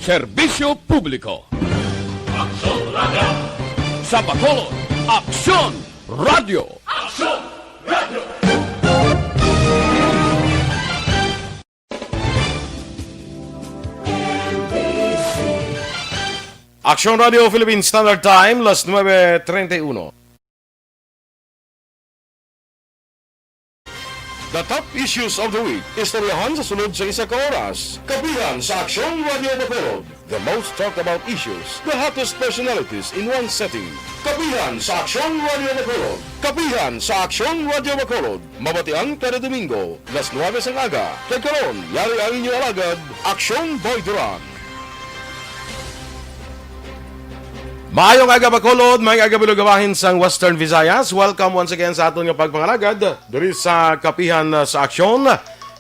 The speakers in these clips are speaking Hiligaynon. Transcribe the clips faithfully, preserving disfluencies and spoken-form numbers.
Serbisyo publiko. Aksyon Radio. Sa Bacolod, Aksyon Radio. Aksyon Radio. Aksyon Radio Philippine Standard Time, las nuebe treinta y uno. The top issues of the week. Istoryahan sa sunod sa isa ka oras. Kapihan sa Aksyon Radio Bacolod. The most talked about issues, the hottest personalities in one setting. Kapihan sa Aksyon Radio Bacolod. Kapihan sa Aksyon Radio Bacolod. Mabatian kada Domingo, las nuebe sang aga. Kag karon, yari ang inyo alagad, Aksyon Boy Duran. Maayong aga, Bacolod, maayong aga, Bilog, bahin sang Western Visayas. Welcome once again sa aton nga pagpangalagad diri sa Kapihan, uh, sa Aksyon.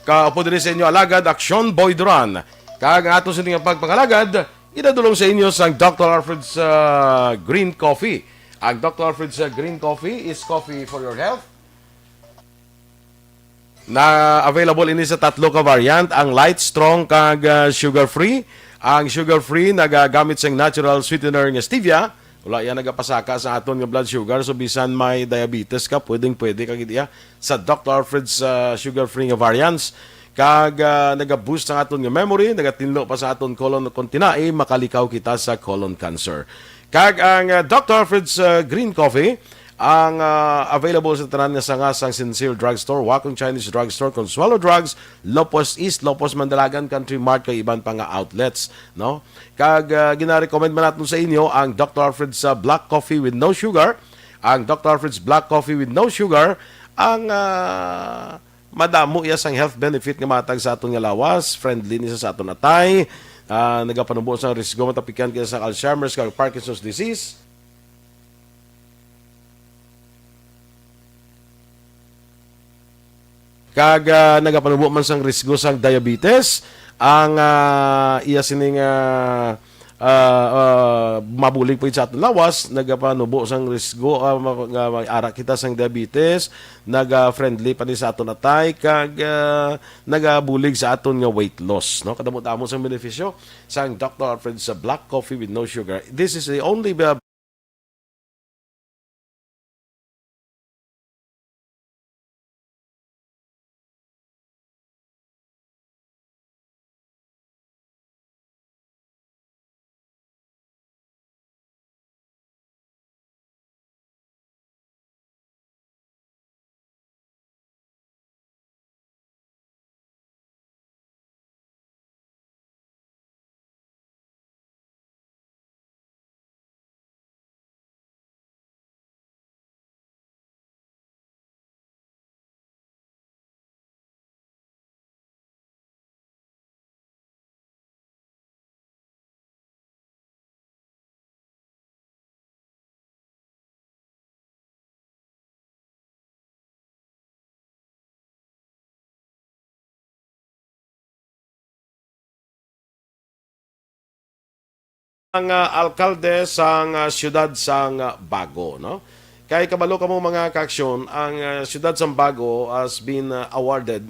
Kaupo diri sa inyo alagad, Aksyon Boy Duran. Kag ang aton sini nga pagpangalagad, idadulong sa inyo sang Doctor Alfred's, uh, Green Coffee. Ang Doctor Alfred's, uh, Green Coffee is coffee for your health. Na available ini sa tatlo ka variant, ang light, strong, kag, ah, sugar-free. Ang sugar-free nagagamit sang natural sweetener nga stevia. Wala yan nagapasaka sa aton nga blood sugar. So, bisan may diabetes ka, pwedeng-pwede ka gid iya sa Doctor Alfred's, ah, sugar-free nga variants. Kag, ah, naga-boost ang aton nga memory, nagatinlo pa sa aton colon kon tinai, makalikaw kita sa colon cancer. Kag ang, ah, Doctor Alfred's, ah, Green Coffee, ang, ah, available sa tanan nga sanga sang Sincere Drugstore, Wacom Chinese Drugstore, Consuelo Drugs, Lopez East, Lopez Mandalagan, Country Mart, kag iban pa nga outlets, no? Kag, ah, gina-recommend man naton sa inyo ang Doctor Alfred's, ah, Black Coffee with no sugar. Ang Doctor Alfred's Black Coffee with no sugar, ang, ah, madamo iya sang health benefit nga matag sa aton nga lawas, friendly ni sa, sa aton atay, ah, nagapanubo sang risgo matapikan kita sa Alzheimer's kag Parkinson's disease. Kag, ah, nagapanubo man sang risgo sang diabetes, ang, ah, iya sining, ah, ah, ah, mabulig pa gid sa aton lawas, nagapanubo sang risgo, ah, ma-, nga may ara kita sang diabetes, naga-friendly pa ni sa aton atay, kag, ah, nagabulig sa aton nga weight loss, no? Kadamo-damo sang benepisyo sang Doctor Alfred's Black Coffee with no sugar. This is the only, uh, Ang, ah, alkalde sang, ah, siyudad sang, ah, Bago, no? Kay kabalo kamo, mga kaaksyon, ang, ah, siyudad sang Bago has been, ah, awarded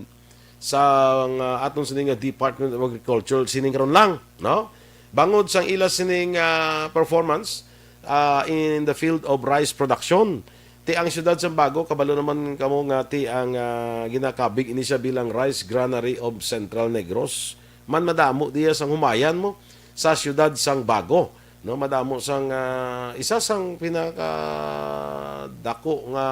sang, ah, aton sini nga Department of Agriculture sining karon lang, no? Bangod sang ila sining, ah, performance, ah, in the field of rice production. Ti ang siyudad sang Bago, kabalo naman kamo nga ti ang, ah, ginakabig ini siya bilang Rice Granary of Central Negros. Man madamo diya sang humayan mo sa siyudad sang Bago, no? Madamo sang, ah, isa sang pinaka dako nga,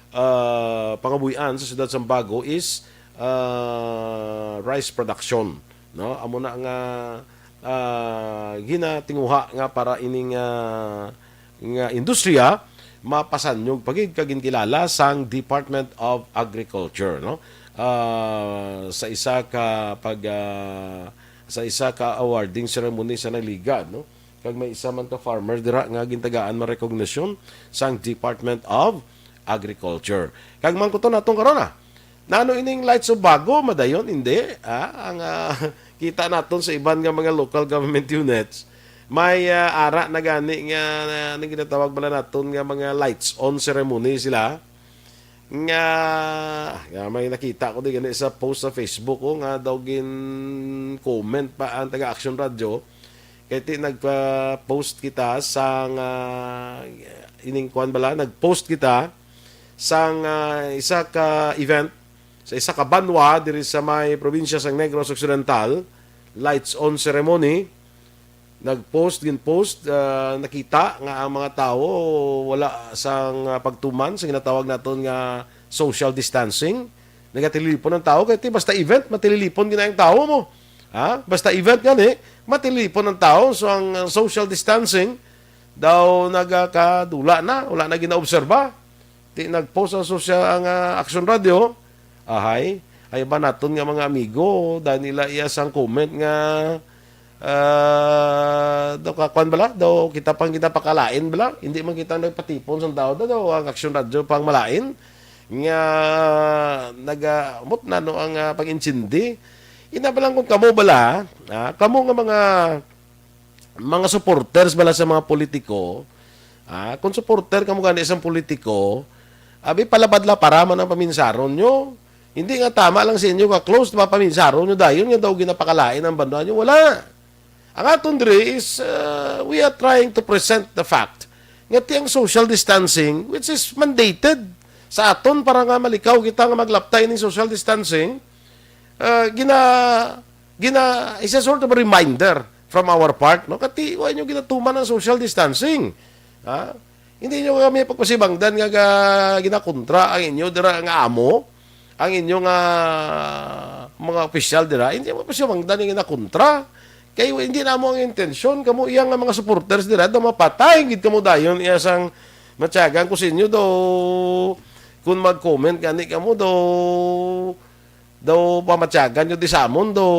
ah, pangabuhian sa siyudad sang Bago is, ah, rice production, no? Amo na nga, ah, ginatinguha nga para ining, ah, nga industriya mapasanyog pa gid kag ginkilala sang Department of Agriculture, no? Ah, sa isa ka pag, ah, sa isa ka awarding ceremony sa Naliga, no? Kag may isa man ka farmer dira nga gintagaan man recognition sang Department of Agriculture. Kag mangkuton naton karon, ah, nano ining Lights of Bago? Madayon, hindi. Ah, ang, ah, kita naton sa iban nga mga local government units, may, ah, ara na gani nga, ah, nang ginatawag bala naton nga mga lights on ceremony sila. nga, nga may nakita ko di gani sa post sa Facebook ko nga daw gin-comment pa ang taga Action Radio. Kay ti nagpa-post kita sang, ah, ining kuwan bala, nag-post kita sang, ah, isa ka event sa isa ka banwa diri sa may probinsya sang Negros Occidental, lights on ceremony. Nag-post, gin-post, ah, nakita nga ang mga tawo wala sang, ah, pagtuman sa ginatawag naton nga social distancing. Nagatilipon ang tawo kay ti basta event, matililipon gina ang tawo mo. Ha? Basta event gani, matilipon ang tawo. So ang, ang social distancing daw nagakadula na, wala na ginaobserba. Ti nag-post ang social, ang, ah, Action Radio. Ahay, ay ba naton nga mga amigo, dahil nila iya sang comment nga, ah, daw kakuan bala, daw kita pang ginapakalain bala, hindi man kita nagpatipon sang daw, daw, daw ang Action Radio pang malain nga naga-, mut na no ang, ah, pag-intindi. Ina ba lang kung kamo bala, ah, kamo nga mga mga supporters bala sa mga politiko, ah, kung supporter kamo gani sang politiko, abi, palabad la para man ang paminsaron nyo. Hindi nga tama lang sa inyo ka close ba paminsaron nyo dayon nga daw ginapakalain ang banwa nyo. Wala. Ang aton diri is, uh, we are trying to present the fact nga ti ang social distancing, which is mandated sa aton para nga malikaw kita nga maglapta ining social distancing, uh, gina gina is a sort of a reminder from our part, no? Kati wa inyo ginatuman ang social distancing. Ha? Hindi nyo kami pagpasibangdan nga ga-, ginakontra ang inyo dira nga amo, ang inyo nga mga opisyal dira. Hindi mo pagpasibangdan nga ginakontra. Kay hindi na mo ang intensyon, kamo iya nga mga supporters dira, daw mapatay gid kamo dayon iya sang matyagan ko sa inyo daw kung mag-comment gani kamo daw daw pamatyagan nyo di sa amon, daw,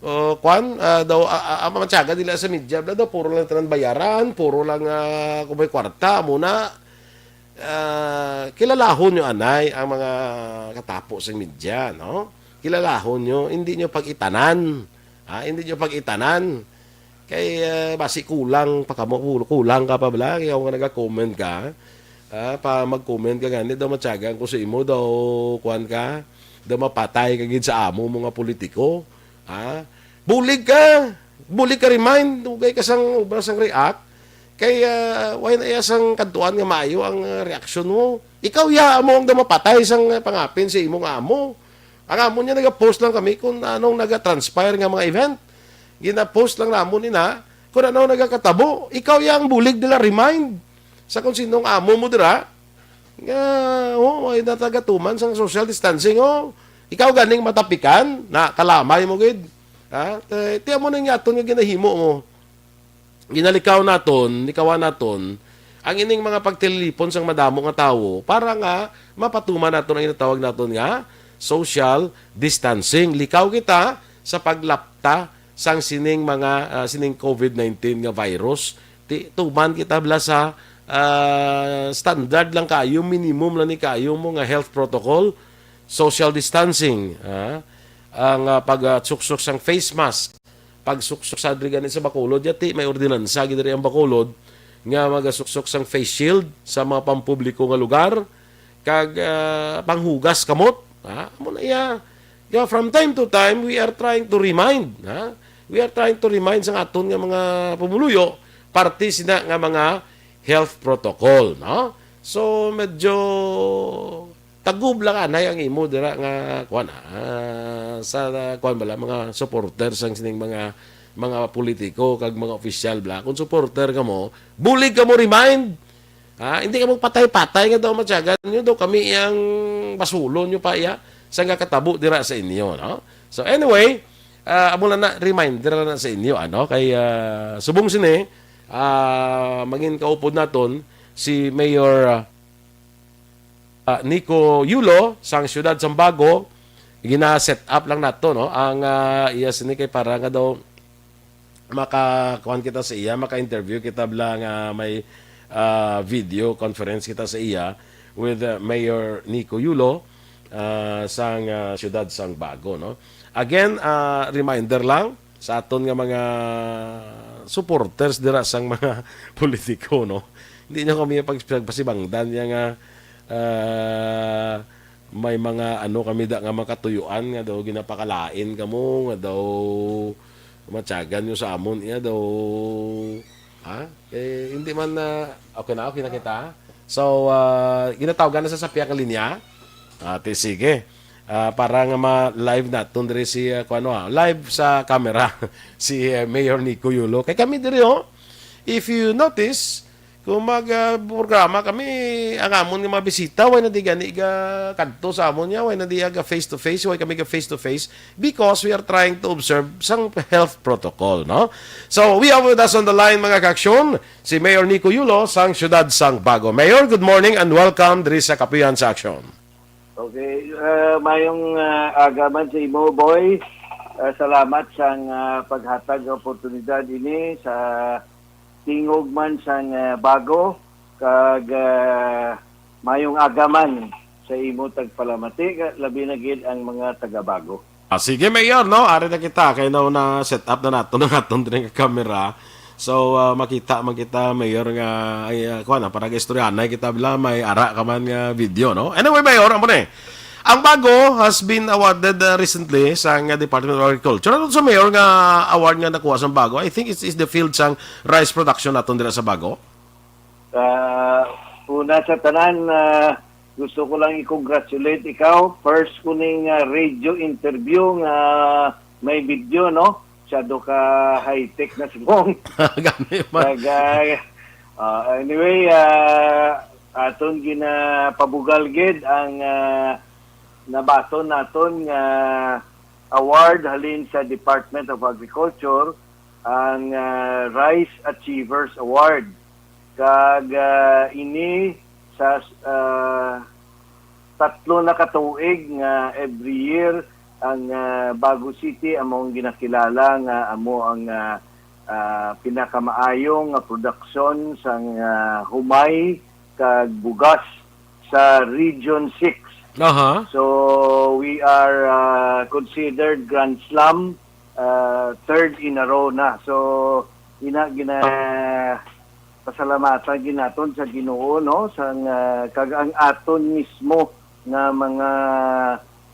uh, kwan, ah, daw, ah, ah, ang pamatyagan nila sa media, bla, daw, puro lang tanan bayaran, puro lang, ah, kung may kwarta, amo na, ah, kilalahon nyo anay ang mga katapo sa media, no? Kilalahon nyo, hindi nyo pag-itanan, ha? Hindi nyo pag-itanan. Kay, ah, basi kulang pa kamo, kul-, kulang ka pa bala, kay nga naga-comment ka. Ah, pa mag-comment ka gani, daw matyagan ko sa imo, daw kuan ka, daw mapatay ka gid sa amo mo nga politiko. Ha? Bulig ka! Bulig ka, remind, dugay ka sang obra sang react. Kay, ah, why na iya sang kadtuan nga maayo ang, ah, reaksyon mo? Ikaw ya amo ang daw mapatay sang, ah, pangapin sa imong amo. Ang amo niya, nagapost lang kami kung anong naga-transpire nga mga event. Gina-post lang namon ina kung anong nagakatabo. Ikaw yang bulig nila remind sa kung sinong amo mo dira. Nga, oh, ay natagatuman sang social distancing, oh. Ikaw ganing matapikan, na kalamay mo gid. Ha? Ti, ti amo na nga aton nga ginahimo mo. Ginalikaw naton, likawan naton ang ining mga pagtililipon sang madamo nga tawo para nga mapatuman naton ang ginatawag naton nga social distancing. Likaw kita sa paglapta sang sining mga, ah, sining COVID nineteen nga virus. Ti-, tuman kita bala sa, ah, standard lang kayo, minimum lang ni kayo mo nga health protocol, social distancing, ah, ang, ah, pag, ah, suksok sang face mask, pagsuksok sa diri gani sa Bacolod, yati may ordinansa gid diri ang Bacolod nga magasuksok sang face shield sa mga pampubliko nga lugar kag, ah, panghugas kamot. Ha? Amo na iya. Kaya from time to time, we are trying to remind, ha? We are trying to remind sa aton nga mga pumuluyo, parte sina nga mga health protocol, no? So, medyo tagob lang anay ang imo dira nga kuan, ah, sa kuan bala, mga supporters ang sining mga, mga politiko kag mga opisyal bala. Kung supporter ka mo, bulig ka mo remind. Ah, hindi ka magpatay-patay nga daw matyagan nyo daw kami ang basulon nyo pa iya sa nga katabo dira sa inyo, no? So anyway, ah, amo lang na reminder lang na sa inyo, ano, kay, ah, subong sini, ah, mangin kaupod naton si Mayor, ah, ah, Nico Yulo sang siyudad sang Bago. Gina-set up lang nato, no, ang, ah, iya sini kay para nga daw maka-kuan kita sa iya, maka-interview kita bala nga may, ah, video conference kita sa iya with, ah, Mayor Nico Yulo, ah, sang, ah, siyudad sang Bago, no. Again, ah, reminder lang sa aton nga mga supporters dira sang mga politiko, no. Hindi nyo kami pag-, pagpasibangdan niya nga, Ah, may mga ano kami da nga makatuyuan nga daw ginapakalain kamo, nga daw matyagan nyo sa amon, iya daw, ha? Eh, hindi man na, okay na, okay na kita. So, ah, ginatawgan na sa sapiang linya. Ate, sige. Ah, para nga ma-live naton diri si, ah, kuwan, ah, live sa camera, si, ah, Mayor Nico Yulo. Kay kami diri, oh, if you notice, kung mag, ah, programa kami, ang amon nga mga bisita, way na di gani ga kadto sa amon niya, way na di ga face to face, way kami ga face to face, because we are trying to observe sang health protocol, no? So, we have with us on the line, mga ka-aksyon, si Mayor Nico Yulo sang siyudad sang Bago. Mayor, good morning and welcome diri sa Kapihan sa Aksyon. Okay, ah, mayong, ah, aga man sa imo, Boy. Ah, salamat sang, ah, paghatag nga oportunidad ini sa tingog man sang, ah, Bago, kag, ah, mayong aga man sa imo tagpalamati, ka-, labi na gid ang mga taga Bago. Ah, sige, Mayor, no? Ari na kita, kay now na set up na nato ang aton diri nga camera. So, ah, makita man kita, Mayor, nga, ay, ah, kuwan, ah, para istoryahanay kita, bila may ara ka man nga video, no? Anyway, Mayor, amo ni. Ang Bago has been awarded, ah, recently sa, ah, Department of Agriculture. Ano sa, Mayor, nga award nga nakuha sa Bago? I think it's, is the field sang rice production naton dira sa Bago. Ah, una sa tanan, ah, gusto ko lang i-congratulate ikaw. First ko ning, ah, radio interview nga may video, no? Masyado ka high-tech na si Bong. Gani man. Kag, ah, ah, anyway, ah, aton ginapabugal gid ang, ah, nabaton naton nga award halin sa Department of Agriculture, ang, ah, Rice Achievers Award. Kag, ah, ini sa, ah, tatlo na ka tuig nga every year ang, ah, Bago City amo ang ginakilala nga amo ang, ah, ah, pinakamaayo nga produksyon sang, ah, humay kag bugas sa Region six. Aha. So, we are, ah, considered Grand Slam, ah, third in a row na. So, ina gina pasalamatan gid naton sa Ginoo, no, sang, ah, kag ang aton mismo nga mga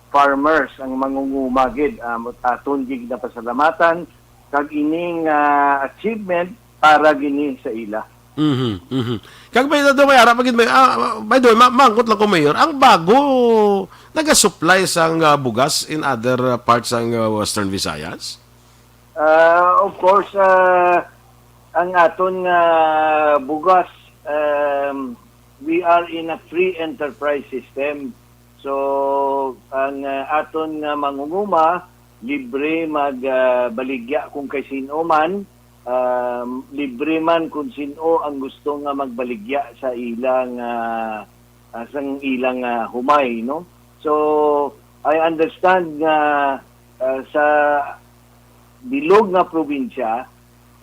farmers, ang mangunguma gid, ah, aton gid ginapasalamatan, kag ining, ah, achievement para gini sa ila. Mhm, mhm. Kag may, may ara pa gid, may, ah, by the way, ma-, mangkot lang ko, Mayor, ang Bago nagasupply sang, ah, bugas in other, ah, parts sang, ah, Western Visayas? Ah, of course, ah, ang aton nga bugas, um, we are in a free enterprise system. So, ang, ah, aton nga mangunguma, libre mag, ah, baligya kung kay sin-o man, um, libre man kung sin-o ang gusto nga magbaligya sa ilang, ah, ah, sang ilang, ah, humay, no? So, I understand nga, ah, sa bilog nga probinsya,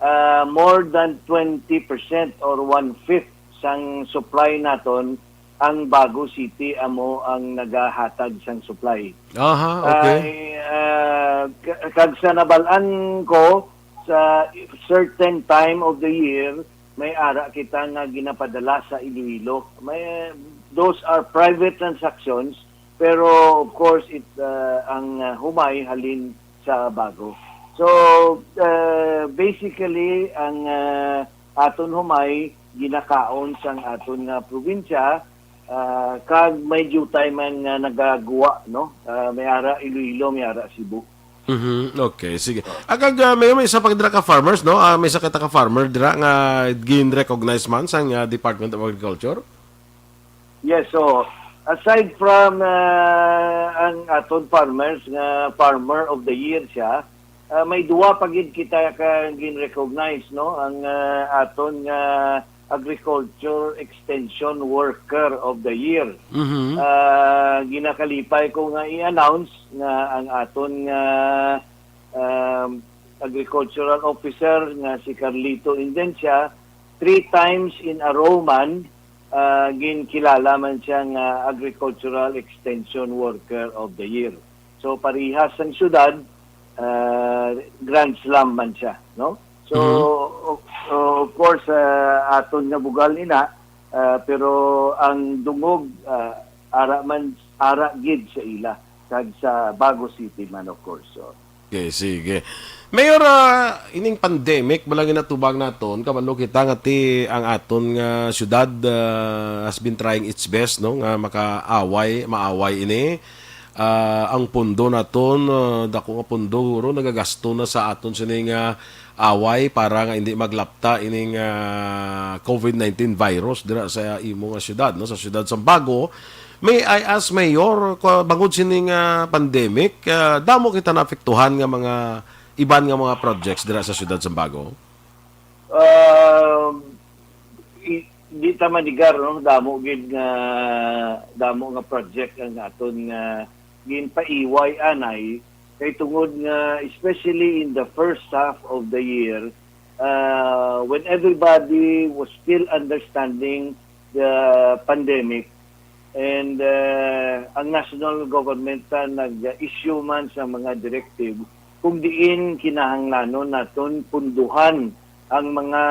ah, more than twenty percent or one-fifth sang supply naton ang Bago City amo ang nagahatag sang supply. Aha, okay. Ay, ah, ka-, kag sa nabal-an ko, sa certain time of the year, may ara kita nga ginapadala sa Iloilo. May, those are private transactions, pero of course, it, ah, ang, ah, humay halin sa Bago. So, ah, basically, ang, ah, aton humay ginakaon sang aton nga probinsya, ah, kag may diutay man nga nagaguwa, no? Ah, may ara Iloilo, may ara Cebu. Mhm, okay, sige. Ah, kag, ah, may, may isa pa dira ka farmers, no? Ah, may isa kita ka farmer dira nga gin-recognize man sang, ah, Department of Agriculture? Yes, so aside from, ah, ang aton farmers nga Farmer of the Year siya, ah, may duwa pa gid kita ka gin-recognize, no? Ang, ah, aton nga Agriculture Extension Worker of the Year. Mhm. Ah, ginakalipay ko nga i-announce nga ang aton nga, um, agricultural officer nga si Carlito Indencia, three times in a row man, ah, ginkilala man siya nga Agricultural Extension Worker of the Year. So, parihas sang syudad, ah, Grand Slam man siya, no? So, Mhm. of, of course, ah, aton nga bugal ina, Ah, pero ang dungog, ah, ara man, ara gid sa ila, kag sa Bago City man, of course. So, Okay, sige. Mayor, ah, ining pandemic, bala nga natubag naton, kabalo kita nga ti ang aton nga syudad, ah, has been trying its best, no, nga makaaway, maaway ini. Ah, ang pundo naton, ah, dako nga pundo, guro, nagagasto na sa aton sini nga away para nga hindi maglapta ining, ah, covid nineteen virus dira sa imo nga syudad, no, sa syudad sang Bago. May I ask, Mayor, ko-, bangod sini nga pandemic, ah, damo kita naapektuhan nga mga iban nga mga projects dira sa siyudad sang Bago? Um, i-, di ta manigar, no? Damo gid nga, damo nga project ang aton nga ginpaiway anay, kay tungod nga, especially in the first half of the year, uh, when everybody was still understanding the pandemic, and uh, ang national government ta nag-issue man sa mga directive kung diin kinahanglanon naton punduhan ang mga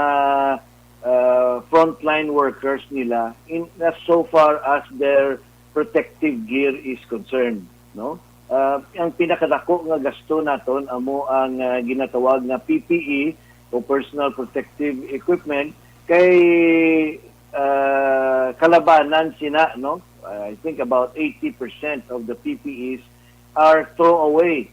uh, frontline workers nila in as so far as their protective gear is concerned, no? Uh, ang pinakadako nga gasto naton amo ang uh, ginatawag nga P P E o personal protective equipment, kay uh, kalabanan sina, no? I think about eighty percent of the P P Es are throwaway.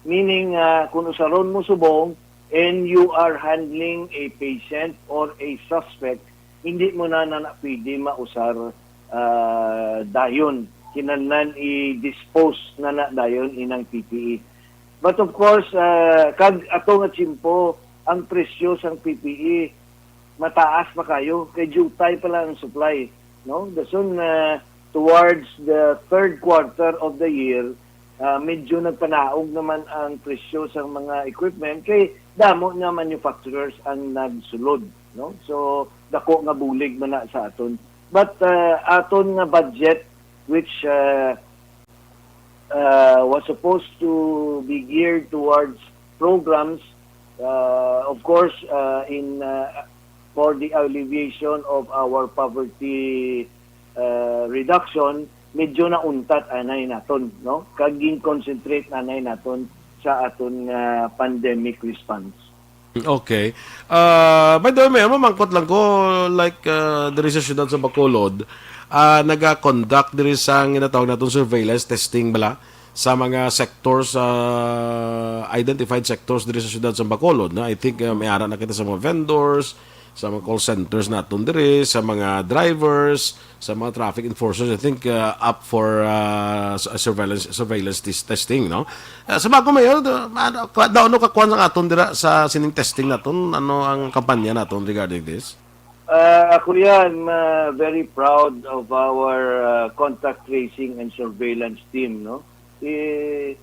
Meaning, uh, kung usaron mo subong and you are handling a patient or a suspect, hindi mo na na pwede mausar uh, dayon. Kinahanglan i-dispose na na dayon inang P P E. But of course, uh, kag ato nga tiyempo, ang presyo sang P P E mataas pa kayo kay jutay pa lang ang supply, no? Dason uh, towards the third quarter of the year, uh, medyo nagpanaog naman ang presyo sa mga equipment kay damo nga manufacturers ang nagsulod, no? So dako nga bulig man na sa aton. But uh, aton nga budget, which uh, uh, was supposed to be geared towards programs, uh, of course, uh, in uh, for the alleviation of our poverty uh, reduction, medyo nauntat anay naton, no? Kag gin-concentrate anay naton sa aton uh, pandemic response. Okay. Uh, by the way, may mamangkot lang ko, like, uh, diri sa siyudad sa Bacolod, uh, naga-conduct diri sa ginatawag naton surveillance testing bala sa mga sectors, uh, identified sectors diri sa siyudad sa Bacolod. Na I think uh, may ara na kita sa mga vendors, sa mga call centers naton diri, sa mga drivers, sa mga traffic enforcers, I think uh, up for uh, s- surveillance surveillance tes- testing, no? Uh, sa Bago, Mayor, uh, ano, kwa- daw ano kakuan ang aton dira sa sining testing naton? Ano ang kampanya naton regarding this? Uh, ako yan, uh, very proud of our uh, contact tracing and surveillance team, no? Eh,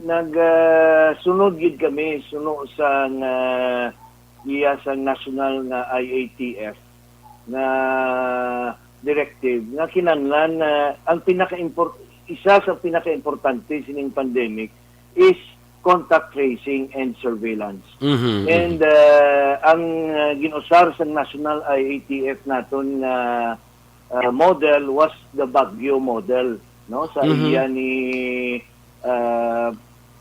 nag uh, sunod gid kami suno sa uh, iya sa national nga I A T F nga directive nga kinahanglan na ang pinaka isa sa pinakaimportante sining pandemic is contact tracing and surveillance. Mhm. And uh, ang uh, ginusar sa national I A T F naton nga uh, model was the Baguio model, no, sa Mhm. iya ni uh,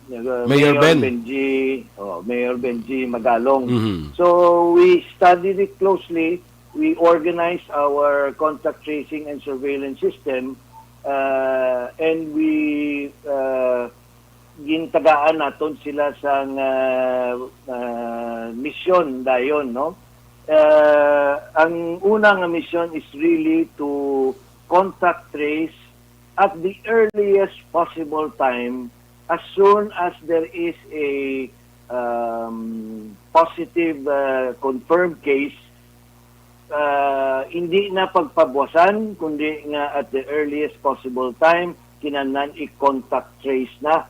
Mayor Ben. Benji, oh, Mayor Benji Magalong. Mhm. So we studied it closely. We organized our contact tracing and surveillance system, uh, and we uh, gintagaan naton sila sang uh, uh, misyon dayon, no? Uh, ang una nga misyon is really to contact trace at the earliest possible time, as soon as there is a um, positive uh, confirmed case, uh, hindi na pagpabuwasan, kundi nga at the earliest possible time, kinahanglan i-contact trace na.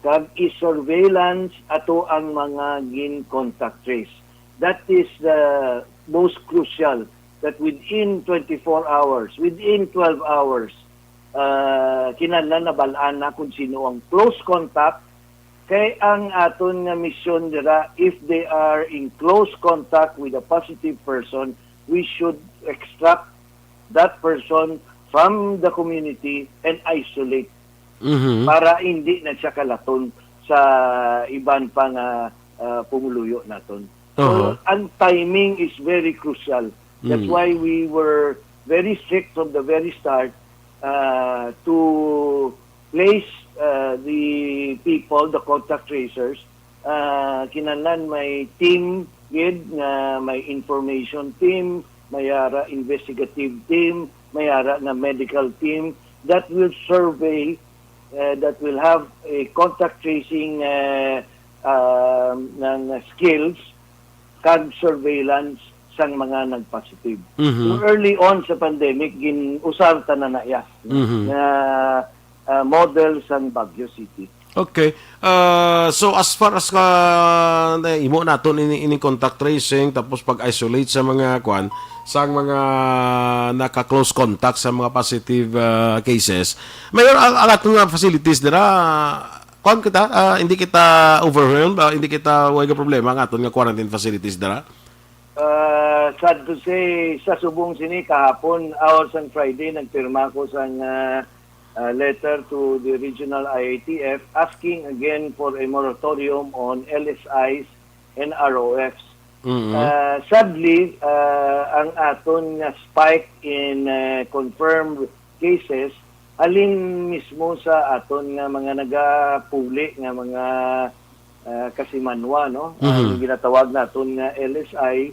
Kag i-surveillance ato ang mga gin-contact trace. That is the most crucial, that within twenty-four hours, within twelve hours, uh, kinahanglan nabal-an na kung sino ang close contact. Kay ang aton nga misyon dira, if they are in close contact with a positive person, we should extract that person from the community and isolate Mhm. para hindi na siya kalaton sa iban pa nga ah, pumuluyo naton. So, Uh-huh. ang timing is very crucial. That's Mm. why we were very strict from the very start uh, to place uh, the people, the contact tracers. Uh, kinahanglan may team gid nga may information team, may ara investigative team, may ara nga medical team that will survey, uh, that will have a contact tracing uh, um, ng skills kag surveillance sang mga nag-positive. Mhm. So, early on sa pandemic, gin-usar ta na na iya Mhm. nga uh, model sang Baguio City. Okay. Ah, so as far as ka na imo naton ini, ini contact tracing, tapos pag-isolate sa mga kwan, sa mga naka-close contact sa mga positive ah, cases, mayor ang, ang aton nga facilities dira, kwan kita, ah, hindi kita overwhelmed, ah, hindi kita way nga problema ang aton nga quarantine facilities dira. Uh, sad to say, sa subong sini kahapon, or sang Friday, nagpirma ko sang uh, uh, letter to the regional I A T F asking again for a moratorium on L S Is and R O Fs. Mhm. Uh, sadly, uh, ang aton nga spike in uh, confirmed cases halin mismo sa aton nga mga nagapuli nga mga uh, kasimanwa, no? Mhm. Ang ginatawag naton nga L S I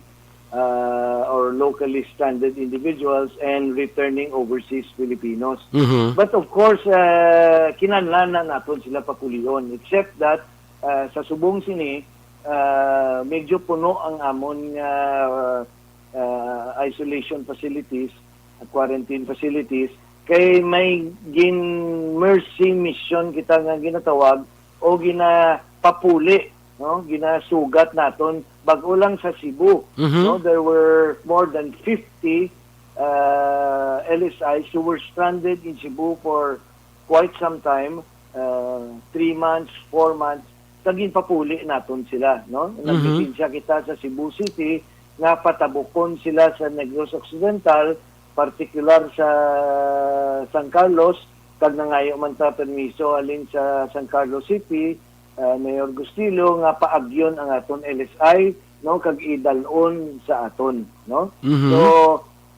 uh, or locally stranded individuals and returning overseas Filipinos. Mhm. But of course, uh, kinahanglan na naton sila papulion, except that uh, sa subong sini, uh, medyo puno ang amon nga uh, isolation facilities, quarantine facilities, kay may gin mercy mission kita nga ginatawag o ginapapuli, no? Ginasugat naton bag-o lang sa Cebu, Mhm. no? There were more than fifty uh, L S Is who were stranded in Cebu for quite some time, uh, three months, four months, kag ginpapuli naton sila, no? Naglisensya kita sa Cebu City nga patabukon sila sa Negros Occidental, partikular sa San Carlos, kag nangayo man ta permiso halin sa San Carlos City, uh, Mayor Gustilo, nga paagyon ang aton L S I, no, kag idal-on sa aton, no? Mhm. So,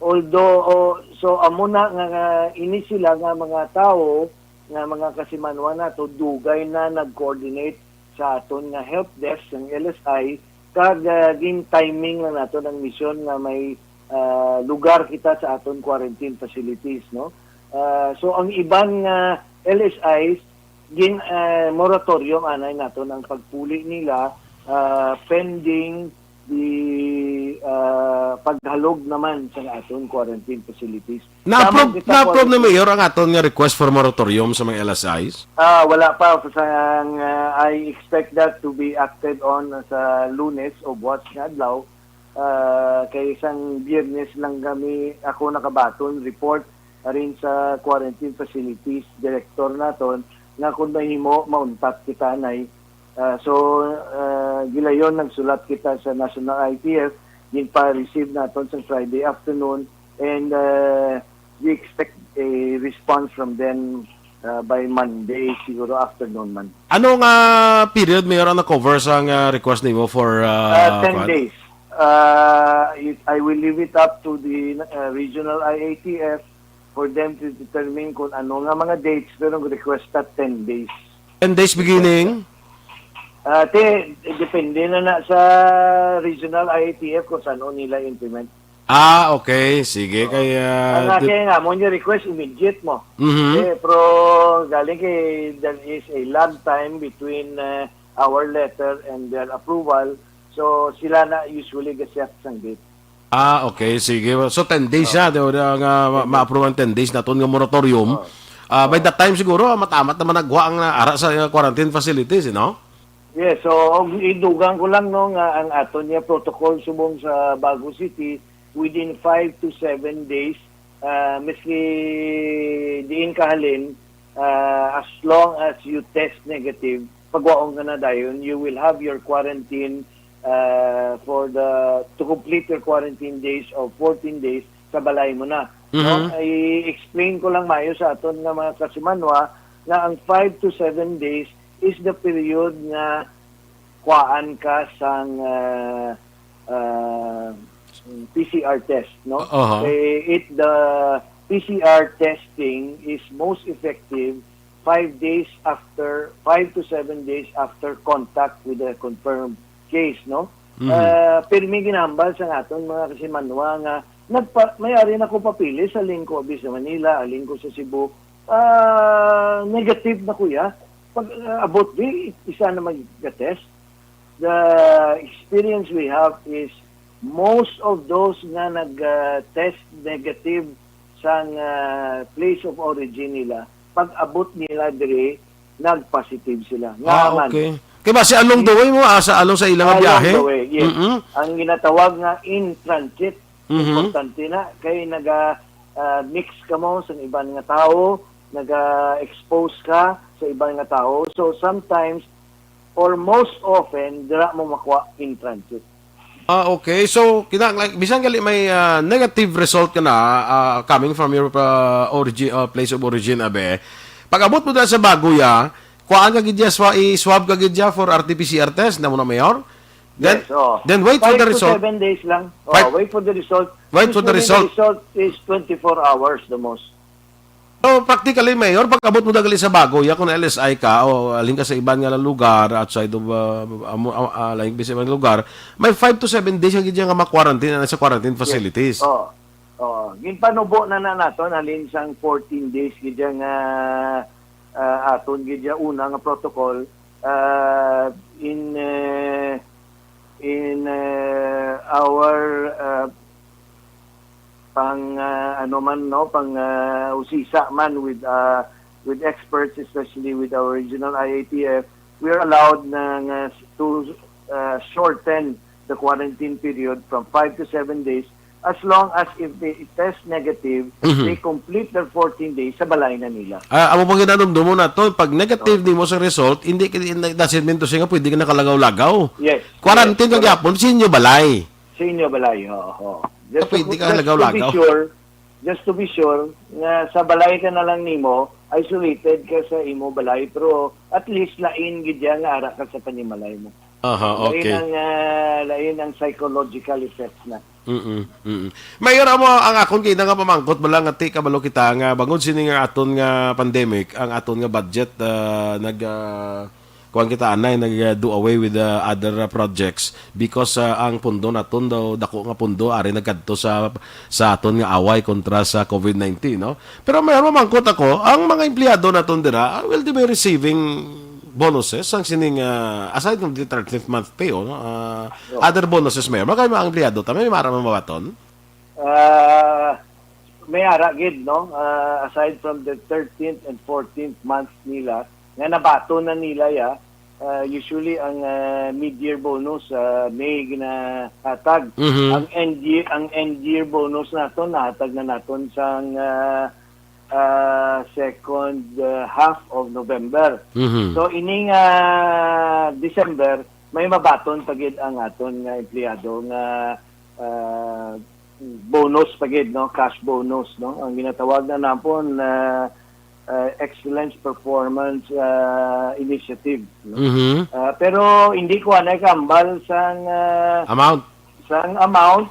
although, oh, so amo na nga, nga ini sila nga mga tawo nga mga kasimanwa nato dugay na nag-coordinate sa aton nga help desk ng L S I, kag uh, gin timing lang nato ang mission nga may uh, lugar kita sa aton quarantine facilities, no? Uh, so ang iban nga L S Is gin uh, moratorium anay nato ang pagpuli nila uh, pending the uh, paghalog naman sa aton quarantine facilities. Na-approve, Tama kita, na-approve na quarantine. Mayor ang aton nga request for moratorium sa mga L S Is? Ah, wala pa. Sang, uh, I expect that to be acted on sa Lunes o buwas nga adlaw. Uh, kay sang Biyernes lang kami, ako nakabaton report arin sa quarantine facilities director naton nga kung mahimo mauntat kita anay. Uh, so uh, gilayon nagsulat kita sa National I T F, ginpa-receive naton sa Friday afternoon, and uh, we expect a response from them uh, by Monday, siguro afternoon man. Ano nga period, Mayor, ang na-cover sa nga request nimo for Uh, uh, ten kwan? Days. Uh, it, I will leave it up to the uh, regional I A T F for them to determine kung ano nga mga dates, pero ang request ta ten days. Ten days beginning? Uh, te, depende na na sa regional I A T F kung saan nila implement. Ah, okay. Sige, kay Ang uh, aking nga mo niya request immediate mo. Mhm. Eh, pero galing kay there is a lag time between uh, our letter and their approval. So sila na usually ga-set sang date. Ah, okay, sige. So ten days siya, di ba, nga ma- ma-approve ang ten days naton nga moratorium. Ah, by that time siguro, matamat naman nagwa ang uh, ara sa uh, quarantine facilities, you know? Yes, so og idugang ko lang no nga ang aton niya protocol subong sa Bago City, within five to seven days, uh, miski diin kahalin, uh, as long as you test negative, pagwaon ka na dayon, you will have your quarantine uh, for the to complete your quarantine days of fourteen days sa balay mo na, no? Mhm. I-explain ko lang maayo sa aton nga mga kasimanwa nga ang five to seven days is the period nga kuhaan ka sang, ah, ah, P C R test, no? Aha. Eh, it, the P C R testing is most effective five days after, five to seven days after contact with the confirmed case, no? Mhm. Ah, pirmi ginahambal sa aton mga kasimanwa nga nagpa-, may ari na ko papeles, halin ko abi sa Manila, halin ko sa Cebu, ah, negative na, kuya. Pag, ah, abot di, isa na mag-test. The experience we have is most of those nga nag, ah, test negative sang, ah, place of origin nila, pag abot nila diri, nag-positive sila. Nga Ah, man. Okay. Kay basi along the way mo, asa along sa ilang Along biyahe? the way, yes. Mm-mm. Ang ginatawag nga in transit, Mhm. importante na kay naga, ah, mix ka mo sa iban nga tawo, naga-expose ka sa iban nga tawo. So sometimes, or most often, dira mo makuha in transit. Ah, okay. So, kinahanglan, bisan gali may, ah, negative result ka na, ah, coming from your, ah, origi-, ah, place of origin, abe. Pag abot mo dira sa Bagoya, kuhaan ka gid ya, swa-, i-swab ka gid ya for R T P C R test, na mo na, Mayor? Then, Yes, oo. then wait for Five the to result. seven days lang. Oo, Five wait for the result. Wait for the Usually, the result. result is twenty-four hours the most. So, practically, Mayor, pag abot mo dira gali sa Bagoya, kung L S I ka o halin ka sa iban nga lugar outside of, uh, amo, uh, uh, like, sa ibang lugar, may five to seven days ka gid nga ma-quarantine na sa quarantine Yes. facilities. Oo. Oo. Ginpanubo na na naton halin sang fourteen days gid nga, ah, aton gid una nga protocol, ah, in, eh, in, eh, our, ah, pang, ah, ano man, no, pang, ah, usisa man with, ah, with experts, especially with our regional I A T F, we are allowed na nga to, ah, shorten the quarantine period from five to seven days as long as if they test negative, Mhm. they complete their fourteen days sa balay na nila. Ah, amo pang ginanumdumon nato, pag negative Oh. nimo sa result, hindi ka, hindi, doesn't mean to say nga pwede ka nakalagaw-lagaw. Yes. Quarantine Yes, ka correct. gyapon sa inyo balay. Sa inyo balay, oo, oo. Just to, Pwede ka just to be lagaw-lagaw. sure, just to be sure nga sa balay ka na lang nimo, isolated ka sa imo balay, pero at least lain gid yan nga ara ka sa panimalay mo. Aha, Lain okay. ang, ah, lain ang psychological effects na. Mm-mm, mm-mm. Mayor, amo ang akon kina nga pamangkot, bala nga ti kabalo kita nga bangod sini nga aton nga pandemic, ang aton nga budget, ah, nag, ah, kuwan kita anay, nag, ah, do away with the other, ah, projects because, ah, ang pundo naton daw, dako nga pundo ari nagkadto sa, sa aton nga away kontra sa covid nineteen, no? Pero may mamangkot ako, ang mga empleyado naton dira, ah, will they be receiving bonuses sang sining, ah, aside from the thirteenth month pay, oh, no? Ah, No. Other bonuses, Mayor? Magkano ang empleyado ta? May mara mabaton? Ah, may ara gid, no? Ah, aside from the thirteenth and fourteenth month nila, nga nabaton na nila ya, ah, usually ang, ah, mid-year bonus, ah, May ginahatag. Mhm. Ang end year, ang end year bonus naton, nahatag na naton sang, ah, ah, second, ah, half of November. Mhm. So, ining, ah, December, may mabaton pa gid ang aton nga empleyado nga, ah, bonus pa gid, no? Cash bonus, no? Ang ginatawag na napon, ah, ah, Excellence Performance, ah, Initiative, no? Mhm. Ah, pero hindi ko anay kambal sang, ah, Amount. sang amount,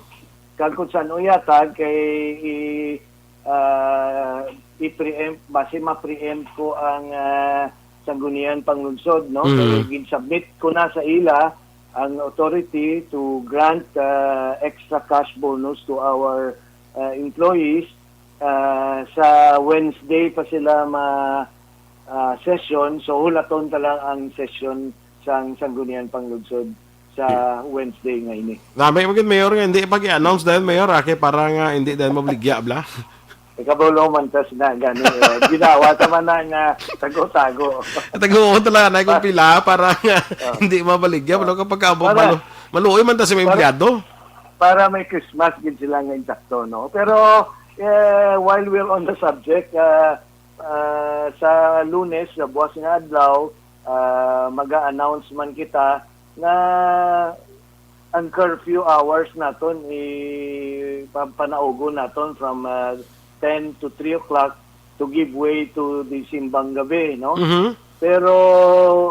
kag kung saan uyatag kay i-, ah, i-preempt, basi ma-preempt ko ang, ah, Sangguniang Panglungsod, no? Mm. Kay gin-submit ko na sa ila ang authority to grant, ah, extra cash bonus to our, ah, employees. Ah, sa Wednesday pa sila ma, ah, session, so hulaton ta lang ang session sang Sangguniang Panglungsod sa Wednesday nga ini. Nami mo gid, Mayor, nga hindi pag i-announce dahil, Mayor, ah, kay para nga hindi dahil mabligya, bla. Ikabulo man tas na gani, eh, ginawa sa man na nga tago-tago. Tago talaga na kung pila para nga Oh. hindi mabaligya, pero kapag abo, Para malu-, maluoy man ta sa mga Para empleyado. Para may Christmas gid sila nga intakto, no? Pero, eh, while we're on the subject, ah, ah, sa Lunes, sa buwas nga adlaw, ah, maga-announce man kita nga ang curfew hours naton i pa-, panaugon naton from, ah, ten to three o'clock to give way to the simbang gabi, no? Mhm. Pero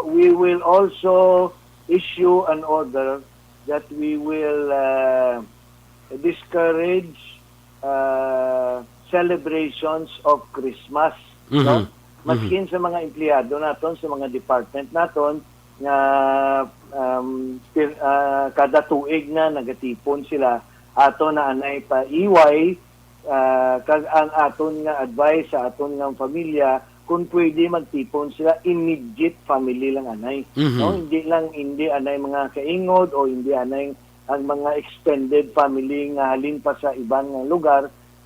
we will also issue an order that we will, ah, discourage, ah, celebrations of Christmas, Mhm. no? Maskin sa mga empleyado naton, sa mga department naton nga, um, pir-, ah, kada tuig na nagatipon sila, ato na anay pa iway, ah, kag ang aton nga advice sa aton nga pamilya, kung pwede magtipon sila, immediate family lang anay. Mhm. No, hindi lang, hindi anay mga kaingod o hindi anay ang mga extended family nga halin pa sa iban nga lugar.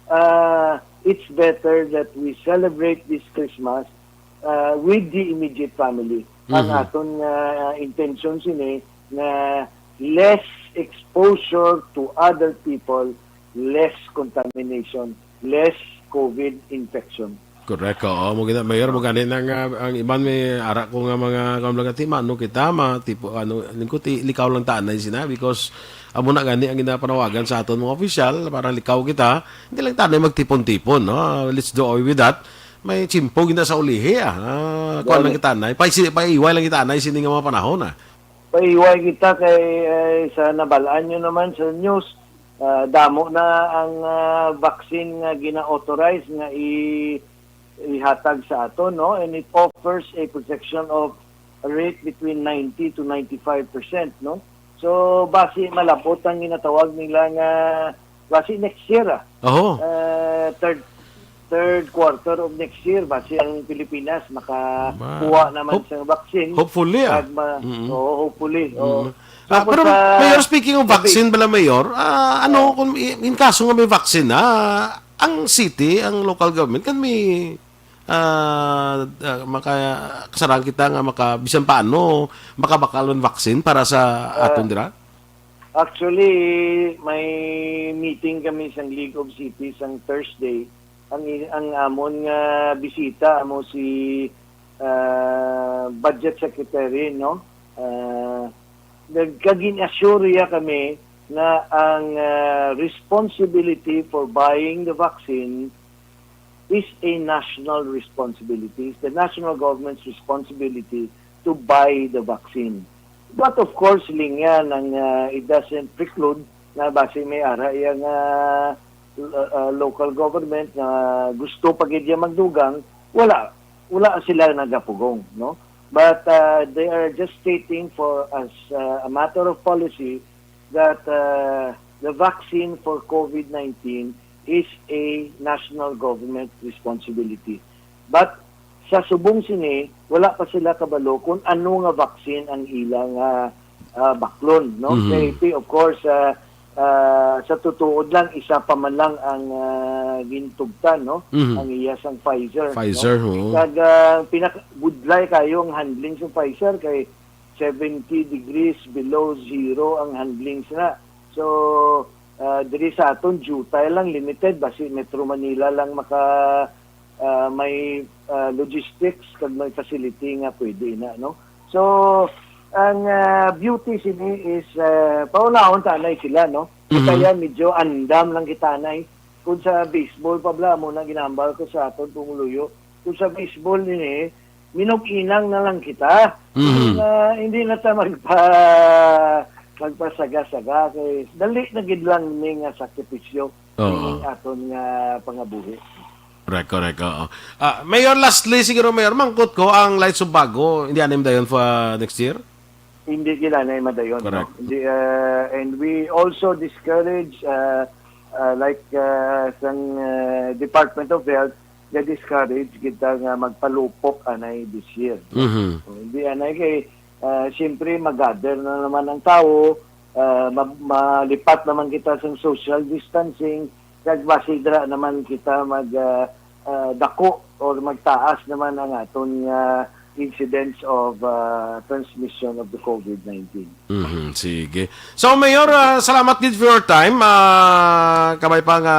Ah, it's better that we celebrate this Christmas, ah, with the immediate family. Ang Mhm. aton nga intensyon sini nga less exposure to other people, less contamination, less COVID infection. Correct, oo. Mo gina, Mayor, mo gani nang, ah, ang iban may ara ko nga mga, kuwan lang, ati, mano kita, ma, tipo, ano, lingkot, i-, likaw lang ta anay sina, because amo na gani ang ginapanawagan sa aton mga opisyal, para likaw kita, hindi lang ta anay magtipon-tipon, no? Ah, let's do away with that. May tiyempo gina sa ulihi, ah. Ah, kuwan lang Gani. Kita anay. Pa, si, paiway lang kita anay sini nga mga panahon, ah. Paiway kita kay, eh, sa nabalaan nyo naman sa news, ah, damo na ang, ah, vaccine nga gina-authorize nga i-, ihatag sa aton, no? And it offers a protection of a rate between ninety to ninety-five percent, no? So, basi malabot ang ginatawag nila nga, basi next year, ah. Oho. Ah, third, third quarter of next year, basi ang Pilipinas makakuha Ma-, naman hope-, sa vaccine. hopefully, ah. Kag ma-, Mm-mm. Oo, hopefully. Oo. Mm. Ah, Tapos pero, sa Mayor, speaking of sa vaccine bala, Mayor, ah, ano, Ah. kung i-, in kaso nga may vaccine na, ang city, ang local government, kan may, ah, ah, maka-, kasarang kita nga maka-, bisan paano, makabakal man vaccine para sa Ah. aton dira? Actually, may meeting kami sa League of Cities ang Thursday. Ang i-, ang amon nga bisita amo si, ah, Budget Secretary, no? Ah, nagkagin-assure kami na ang, ah, responsibility for buying the vaccine is a national responsibility. It's the national government's responsibility to buy the vaccine. But of course, Lingya, nang, ah, it doesn't preclude na basi may ara iya nga, ah, ah, local government na gusto pa gid iya magdugang, wala, wala sila nagapugong, no? But, ah, they are just stating for as, ah, a matter of policy that, ah, the vaccine for COVID nineteen is a national government responsibility. But sa subong sini, wala pa sila kabalo kung ano nga vaccine ang ilang, ah, ah, baklon, no? Mhm. Kay, of course, ah, ah, sa tutuod lang, isa pa man lang ang, ah, gintugtan, no? Mhm. Ang iya sang Pfizer, no? Pfizer, oo. Kag, ah, pinakabudlay kayo ang handling sa Pfizer kay seventy degrees below zero ang handling sina. So, ah, diri sa aton, jutay lang, limited. Basi Metro Manila lang maka, ah, may, ah, logistics kag may facility nga pwede na, no? So, ang, ah, beauty sini is, ah, paunahon tanay sila, no? Mhm. Kaya medyo andam lang kita, nay. Kung sa baseball pa bala, mo na ginambal ko sa aton pumuluyo. Kung sa baseball nini, minug-inang na lang kita. Mhm. Nga hindi na ta magpa, magpasaga-saga kay dali na gid lang ni nga sakripisyo Oo. Ning aton nga pangabuhi. Correct, correct. Oo. Ah, Mayor, lastly, siguro, Mayor, mangkot ko ang Lights of Bago. Hindi anim dayon for next year? Hindi gid anay madayon, no? Correct. Hindi, uh, and we also discourage, uh, uh, like, uh, sang, uh, Department of Health, na-discourage kita nga magpalupok anay this year. Mhm. So, hindi anay kay, uh, siyempre, mag-gather na naman ang tao, uh, ma-, malipat naman kita sa social distancing, kag masidra naman kita mag, uh, uh, dako or magtaas naman ang aton nga incidence of, uh, transmission of the COVID nineteen. Mhm, sige. So, Mayor, ah, salamat gid for your time. Ah, kabay pa nga,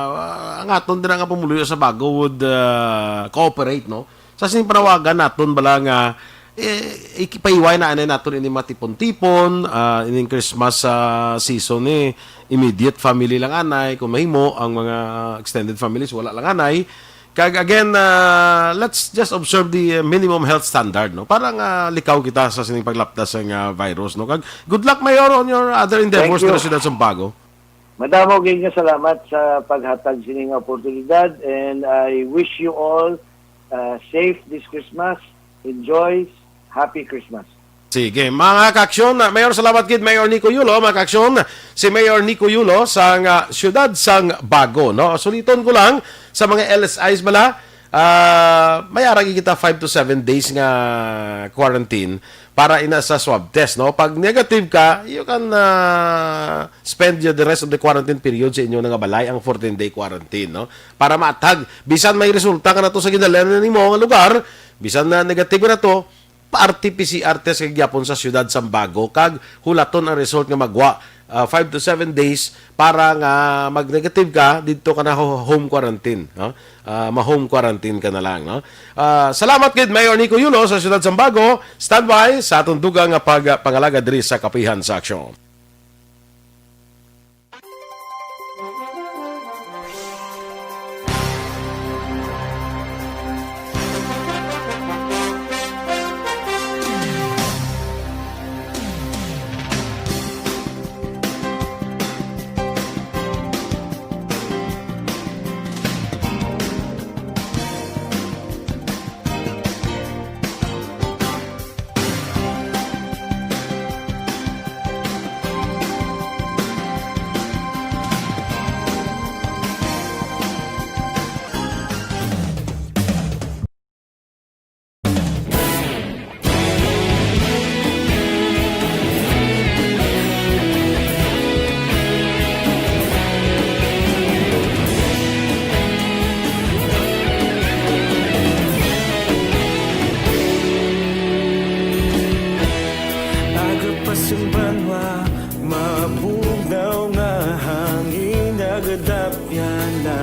ah, ang aton dira nga pumuluyo sa Bago would, ah, cooperate, no? Sa sining panawagan naton bala nga eh, iki-, paiway na anay naton ini matipon-tipon, ah, ining Christmas, ah, season ni immediate family lang anay, kung mahimo, ang mga extended families, wala lang anay. Kag again, ah, let's just observe the, uh, minimum health standard, no? Para nga likaw kita sa sining paglapdas sang, ah, virus, no? Kag good luck, Mayor, on your other endeavors Thank you. Dira sa Siyudad Sambago. Madamo gid nga salamat sa paghatag sini nga oportunidad, and I wish you all, uh, safe this Christmas. Enjoy. Happy Christmas. Sige, mga kaaksyon, Mayor, salamat gid, Mayor Nico Yulo, mga kaaksyon, si Mayor Nico Yulo sang, ah, siyudad sang Bago, no? Suliton ko lang sa mga L S Is bala, ah, may ara gid kita five to seven days nga quarantine para ina sa swab test, no? Pag negative ka, you can, ah, spend the rest of the quarantine period sa inyo nga balay, ang fourteen-day quarantine, no? Para maatag, bisan may resulta ka na to sa ginhalian nimo nga lugar, bisan na negative na to, pa-R T P C R test ka gyapon sa siyudad Sambago, kag hulaton ang result nga magwa, ah, five to seven days para nga mag-negative ka, didto ka na ho-, home quarantine, no? Ah, ma-home quarantine ka na lang, no? Ah, salamat gid, Mayor Nico Yulo sa siyudad Sambago. Standby sa atong dugang nga pag-, pangalaga diri sa Kapihan sa Aksyon. Aga pa sang banwa, mabugnaw nga hangin nagadapyan na.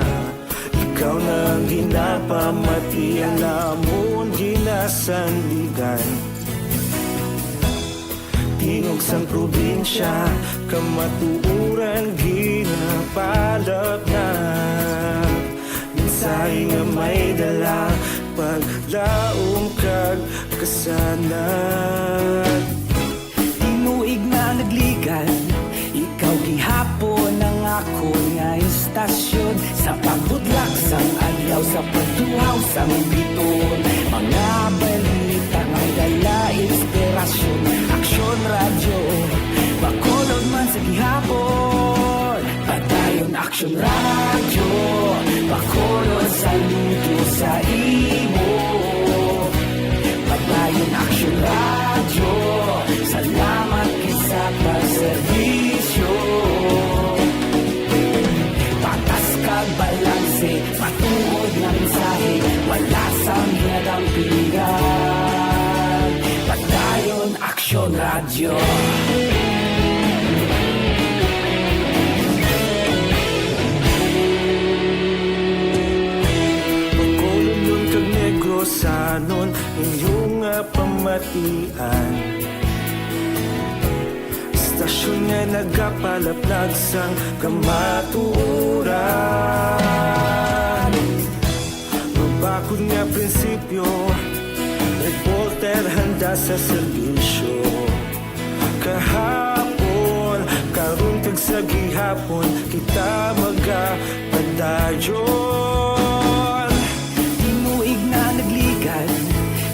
Ikaw na ang ginapamati, ang amon ginasandigan. Tingog sang probinsya, kamatuoran ginapalapnap. Mensahe nga may dala, paglaom kag kasanag. Tinuig na nagligan, ikaw gihapon ang akon nga istasyon. Sa pagbudlak sang adlaw, sa pagtuhaw sang biton, mga balita nga may dala inspirasyon. Aksyon Radyo, Bacolod man sa gihapon. Padayon Aksyon Radyo, Bacolod, saludo sa imo. Padayon Aksyon Radyo, salamat gid sa pagserbisyo. Patas kag balanse, matuod nga mensahe, wala sang ginadampigan. Padayon Aksyon Radyo. Bacolodnon kag Negrosanon, inyo nga pamatian. Istasyon nga nagapalaplag sang kamatuoran. Mabakod nga prinsipyo, reporter handa sa serbisyo. Kahapon, karon kag sa gihapon, kita magapadayon. Tinuig na nagligan,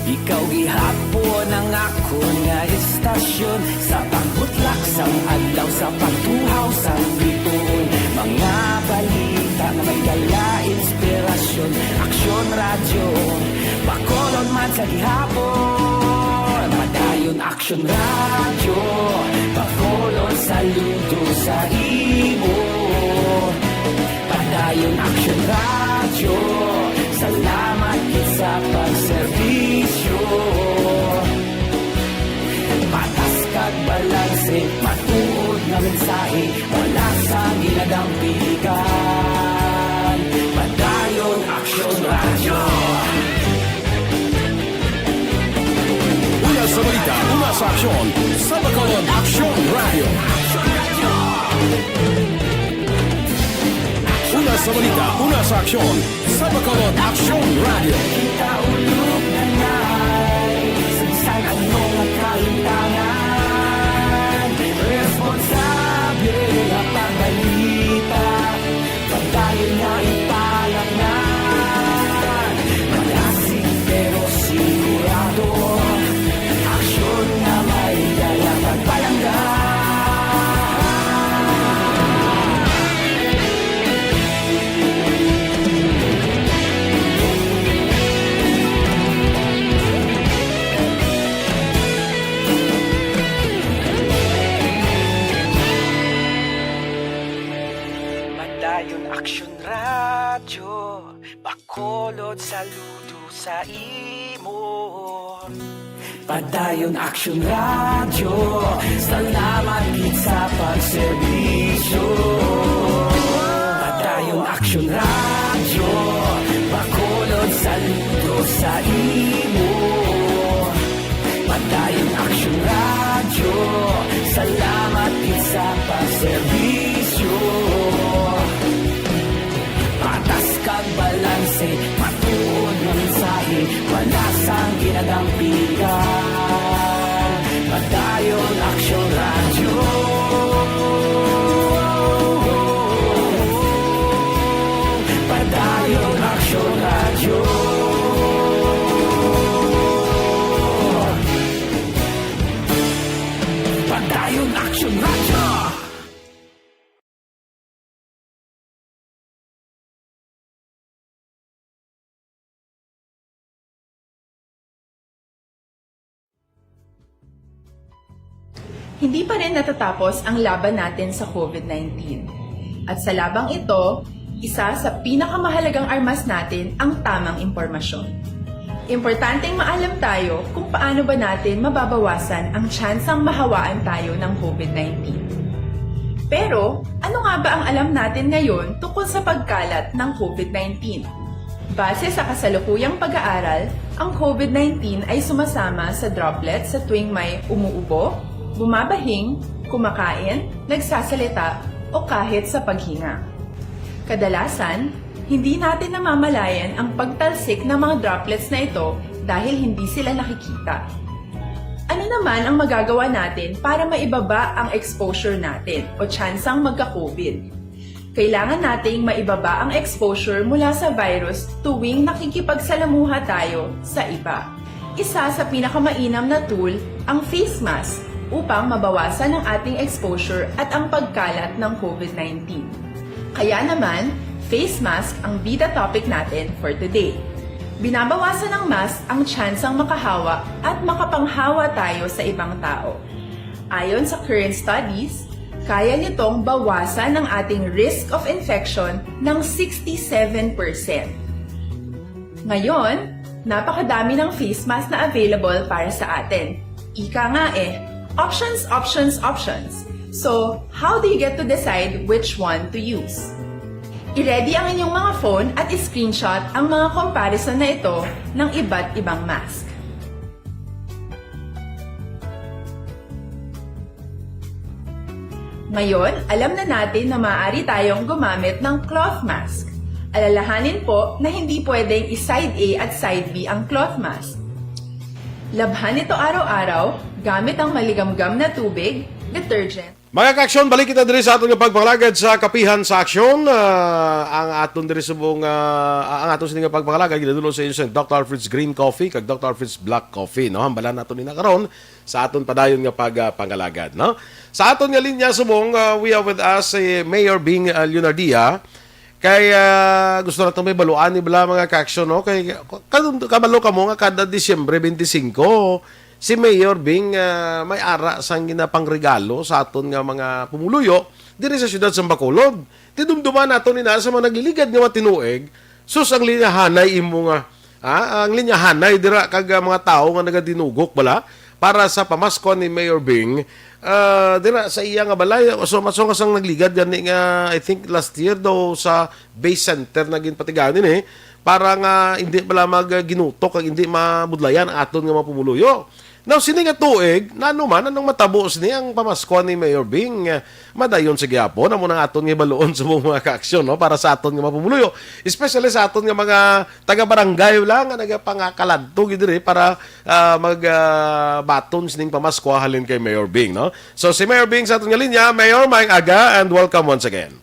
ikaw gihapon ang akon nga istasyon. Sa pagbutlak sang adlaw, sa pagtuhaw sang bituon, mga balita nga may dala inspirasyon. Aksyon Radyo, Bacolod man sa gihapon. Padayon Aksyon Radyo, Bacolod, saludo sa imo. Padayon Aksyon Radyo, salamat gid sa pagserbisyo. Patas kag balanse, matuod nga mensahe, wala sang ginadampigan. Padayon Aksyon Radyo. Uy, Una sa aksyon, sa Bacolod Aksyon Radio. Una sa balita, una sa aksyon, sa Bacolod Aksyon Radio. Kita ulog na ngay, saysay ano nga kalimtangan. Responsable nga pagbalita, padayon nga ipalaknay. Malasig pero sigurado, aksyon nga may dala pagpalangga. Padayon Aksyon Radyo, Bacolod, saludo sa imo. Padayon Aksyon Radyo, salamat gid sa pagserbisyo. Padayon Aksyon Radyo, Bacolod, saludo sa imo. Padayon Aksyon Radyo, salamat gid sa pagserbisyo. Patas kag balanse, matuod nga mensahe, malasang ginadampigan. Padayon Aksyon Radyo. Padayon Aksyon Radyo. Padayon Aksyon Radyo. Hindi pa rin natatapos ang laban natin sa COVID nineteen. At sa labang ito, isa sa pinakamahalagang armas natin ang tamang impormasyon. Importanteng maalam tayo kung paano ba natin mababawasan ang tsansang mahawaan tayo ng COVID nineteen. Pero, ano nga ba ang alam natin ngayon tungkol sa pagkalat ng COVID nineteen? Base sa kasalukuyang pag-aaral, ang COVID nineteen ay sumasama sa droplets sa tuwing may umuubo, bumabahing, kumakain, nagsasalita, o kahit sa paghinga. Kadalasan, hindi natin namamalayan ang pagtalsik ng mga droplets na ito dahil hindi sila nakikita. Ano naman ang magagawa natin para maibaba ang exposure natin o tsansang magka-COVID? Kailangan nating maibaba ang exposure mula sa virus tuwing nakikipagsalamuha tayo sa iba. Isa sa pinakamainam na tool ang face mask upang mabawasan ang ating exposure at ang pagkalat ng COVID nineteen. Kaya naman, face mask ang bida topic natin for today. Binabawasan ng mask ang tsansang makahawa at makapanghawa tayo sa ibang tao. Ayon sa current studies, kaya nitong bawasan ang ating risk of infection ng sixty-seven percent. Ngayon, napakadami ng face mask na available para sa atin. Ika nga eh, options, options, options. So, how do you get to decide which one to use? I-ready ang inyong mga phone at i-screenshot ang mga comparison na ito ng iba't ibang mask. Ngayon, alam na natin na maaari tayong gumamit ng cloth mask. Alalahanin po na hindi pwedeng i-side A at side B ang cloth mask. Labhan ito araw-araw gamit ang maligamgam na tubig, detergent. Mga ka-aksyon, balik kita diri sa aton nga pagpangalagad sa Kapihan sa Aksyon. Ah, ang aton diri subong, ah, ang aton sini nga pagpangalagad ginadul-ong sa inyo sa Doctor Alfred's Green Coffee kag Doctor Alfred's Black Coffee, no? Hambalan nato ni na karon sa aton padayon nga pag, ah, pangalagad, no? Sa aton nga linya subong, ah, we have with us si Mayor Bing, ah, Leonardia. Kay, ah, gusto nato may baluan ni bala, mga ka-aksyon, no? Kay ka-, kabalo kamo nga kada Disyembre twenty-five, si Mayor Bing, ah, may ara sang ginapangregalo sa aton nga mga pumuluyo diri sa siyudad sa Bacolod. Tinumduman nato ni na sa mga nagliligad nga mga tinuig, sus, ang linyahanay imo nga, ah, ang linyahanay dira kag, ah, mga tawo nga nagadinugok bala para sa pamaskon ni Mayor Bing, ah, dira sa iya nga balay. So, masunga sang nagligad gani nga, I think, last year daw sa Base Center na ginpatigayon ini para nga hindi bala mag, ah, ginutok kag hindi mabudlayan ang aton nga mga pumuluyo. Now, sini nga tuig, nano man, anong matabo sini ang pamaskwa ni Mayor Bing? Eh, madayon sa gihapon, amo nang aton nga hibaluon subong mga kaaksyon, no? Para sa aton nga mga pumuluyo, especially sa aton nga mga taga-barangay lang nga nagapangakaladto gid diri para, ah, mag, ah, baton sining pamaskwa halin kay Mayor Bing, no? So, si Mayor Bing sa aton nga linya. Mayor, maayong aga and welcome once again.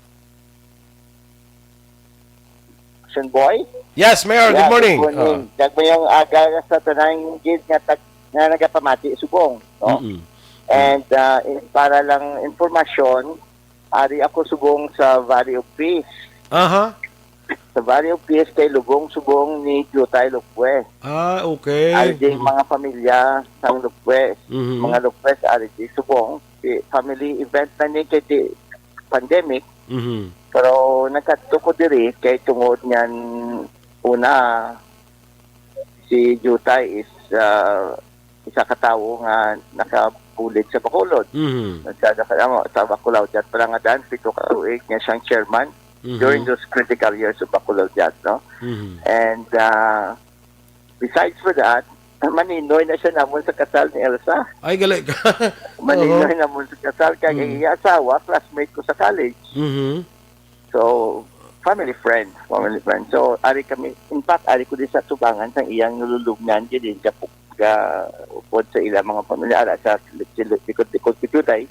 Action Boy? Yes, Mayor. Good Yeah, morning. good morning. Ah. Dagmayong aga sa tanan gid nga tag-, nga nagapamati subong, no? Mm-mm. And, ah, in-, para lang impormasyon, ari ako subong sa Valley of Peace. Aha. Sa Valley of Peace kay lubong subong ni Jutay Lopez. Ah, okay. Ari di Mm. mga pamilya sang Lopez. Mhm. Mga Lopez ari di subong. Di family event na ni kay di pandemic. Mhm. Pero nagkadto ko diri kay tungod ngan una si Jutay is, ah, isa ka tawo nga nakabulig sa Bacolod. Mhm. Sa, sa, ano, sa Bacolod, dyan pala nga dan, pito ka tuig niya siyang chairman Mhm. during those critical years of Bacolod, dyan, no? Mhm. And, ah, besides for that, maninoy na siya namon sa kasal ni Elsa. Ay, gali ka. Maninoy Oho. namon sa kasal. Kaya Mm. ang iya asawa, classmate ko sa college. Mhm. So, family friend, family friend. So, ari kami, in fact, ari ko di sa tubangan sang iyang nalulubngan, gid din ka, ka, upod sa ila mga pamilya, ara sa likod-likod ni Jutay.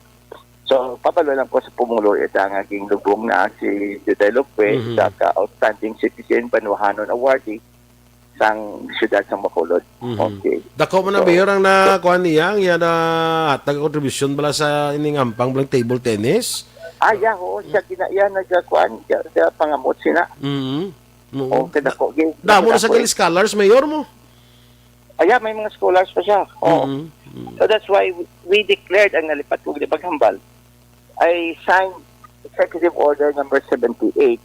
So, pabalo lang ko sa pumulo ita nga ginlubong na si Jutay Lopez, Mhm. sa ka outstanding citizen, Banwahanon Awardee sang siyudad sang Bacolod. Mhm. Okay. Dako man ang So, mayor ang na, kuan niya, ang iya na hatag kontribusyon bala sa ining ampang bala table tennis? Ah, yeah, oo, siya gina-, iya nagkuan, siya, siya pangamot sina. Mhm. Oo. Okay, dako, gi-, Damo na sa dako, gali eh. scholars, mayor mo? Ah, yeah, may mga scholars pa siya. Oo. Mhm. Mhm. So that's why we, we declared ang nalipat ko, di paghambal. I signed Executive Order number seventy-eight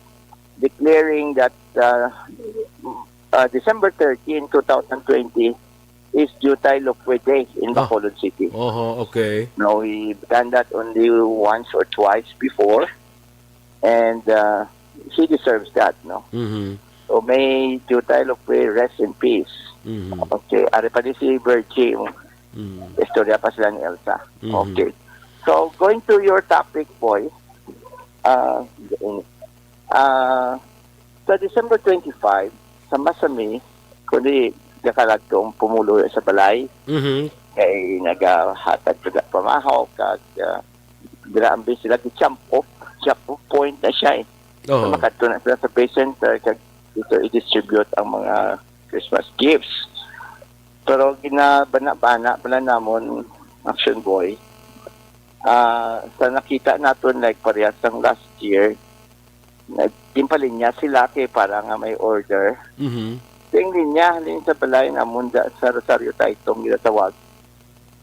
declaring that, uh, uh, December thirteen, two thousand twenty is Jutay Lopez Day in Ah. Bacolod City. Oho, okay. Now, we've done that only once or twice before, and, uh, she deserves that, no? Mhm. So, may Jutay Lopez, rest in peace. Mhm. Okay, ari pa di si Virgie, Mhm. istorya pa sila ni Elsa. Mhm. Okay. So, going to your topic, Boy, uh, uh, sa December twenty-five, sa Masami, kundi nakaladto ang pumulo sa balay, Mhm. kay nagahatag sila pamahaw, kag, uh, dira ang base sila, gi-jump off, jump off point na siya eh. Oo. So, makadto na sila sa base center, kag dito i-distribute ang mga Christmas gifts. Pero ginabana-bana pala namon, Action Boy, ah, sa nakita naton, like, parehas sang last year, nagtimpalinya sila kay para nga may order. Mhm. Sa linya, halin sa balay namon da, sa Rosario Taytong, ginatawag,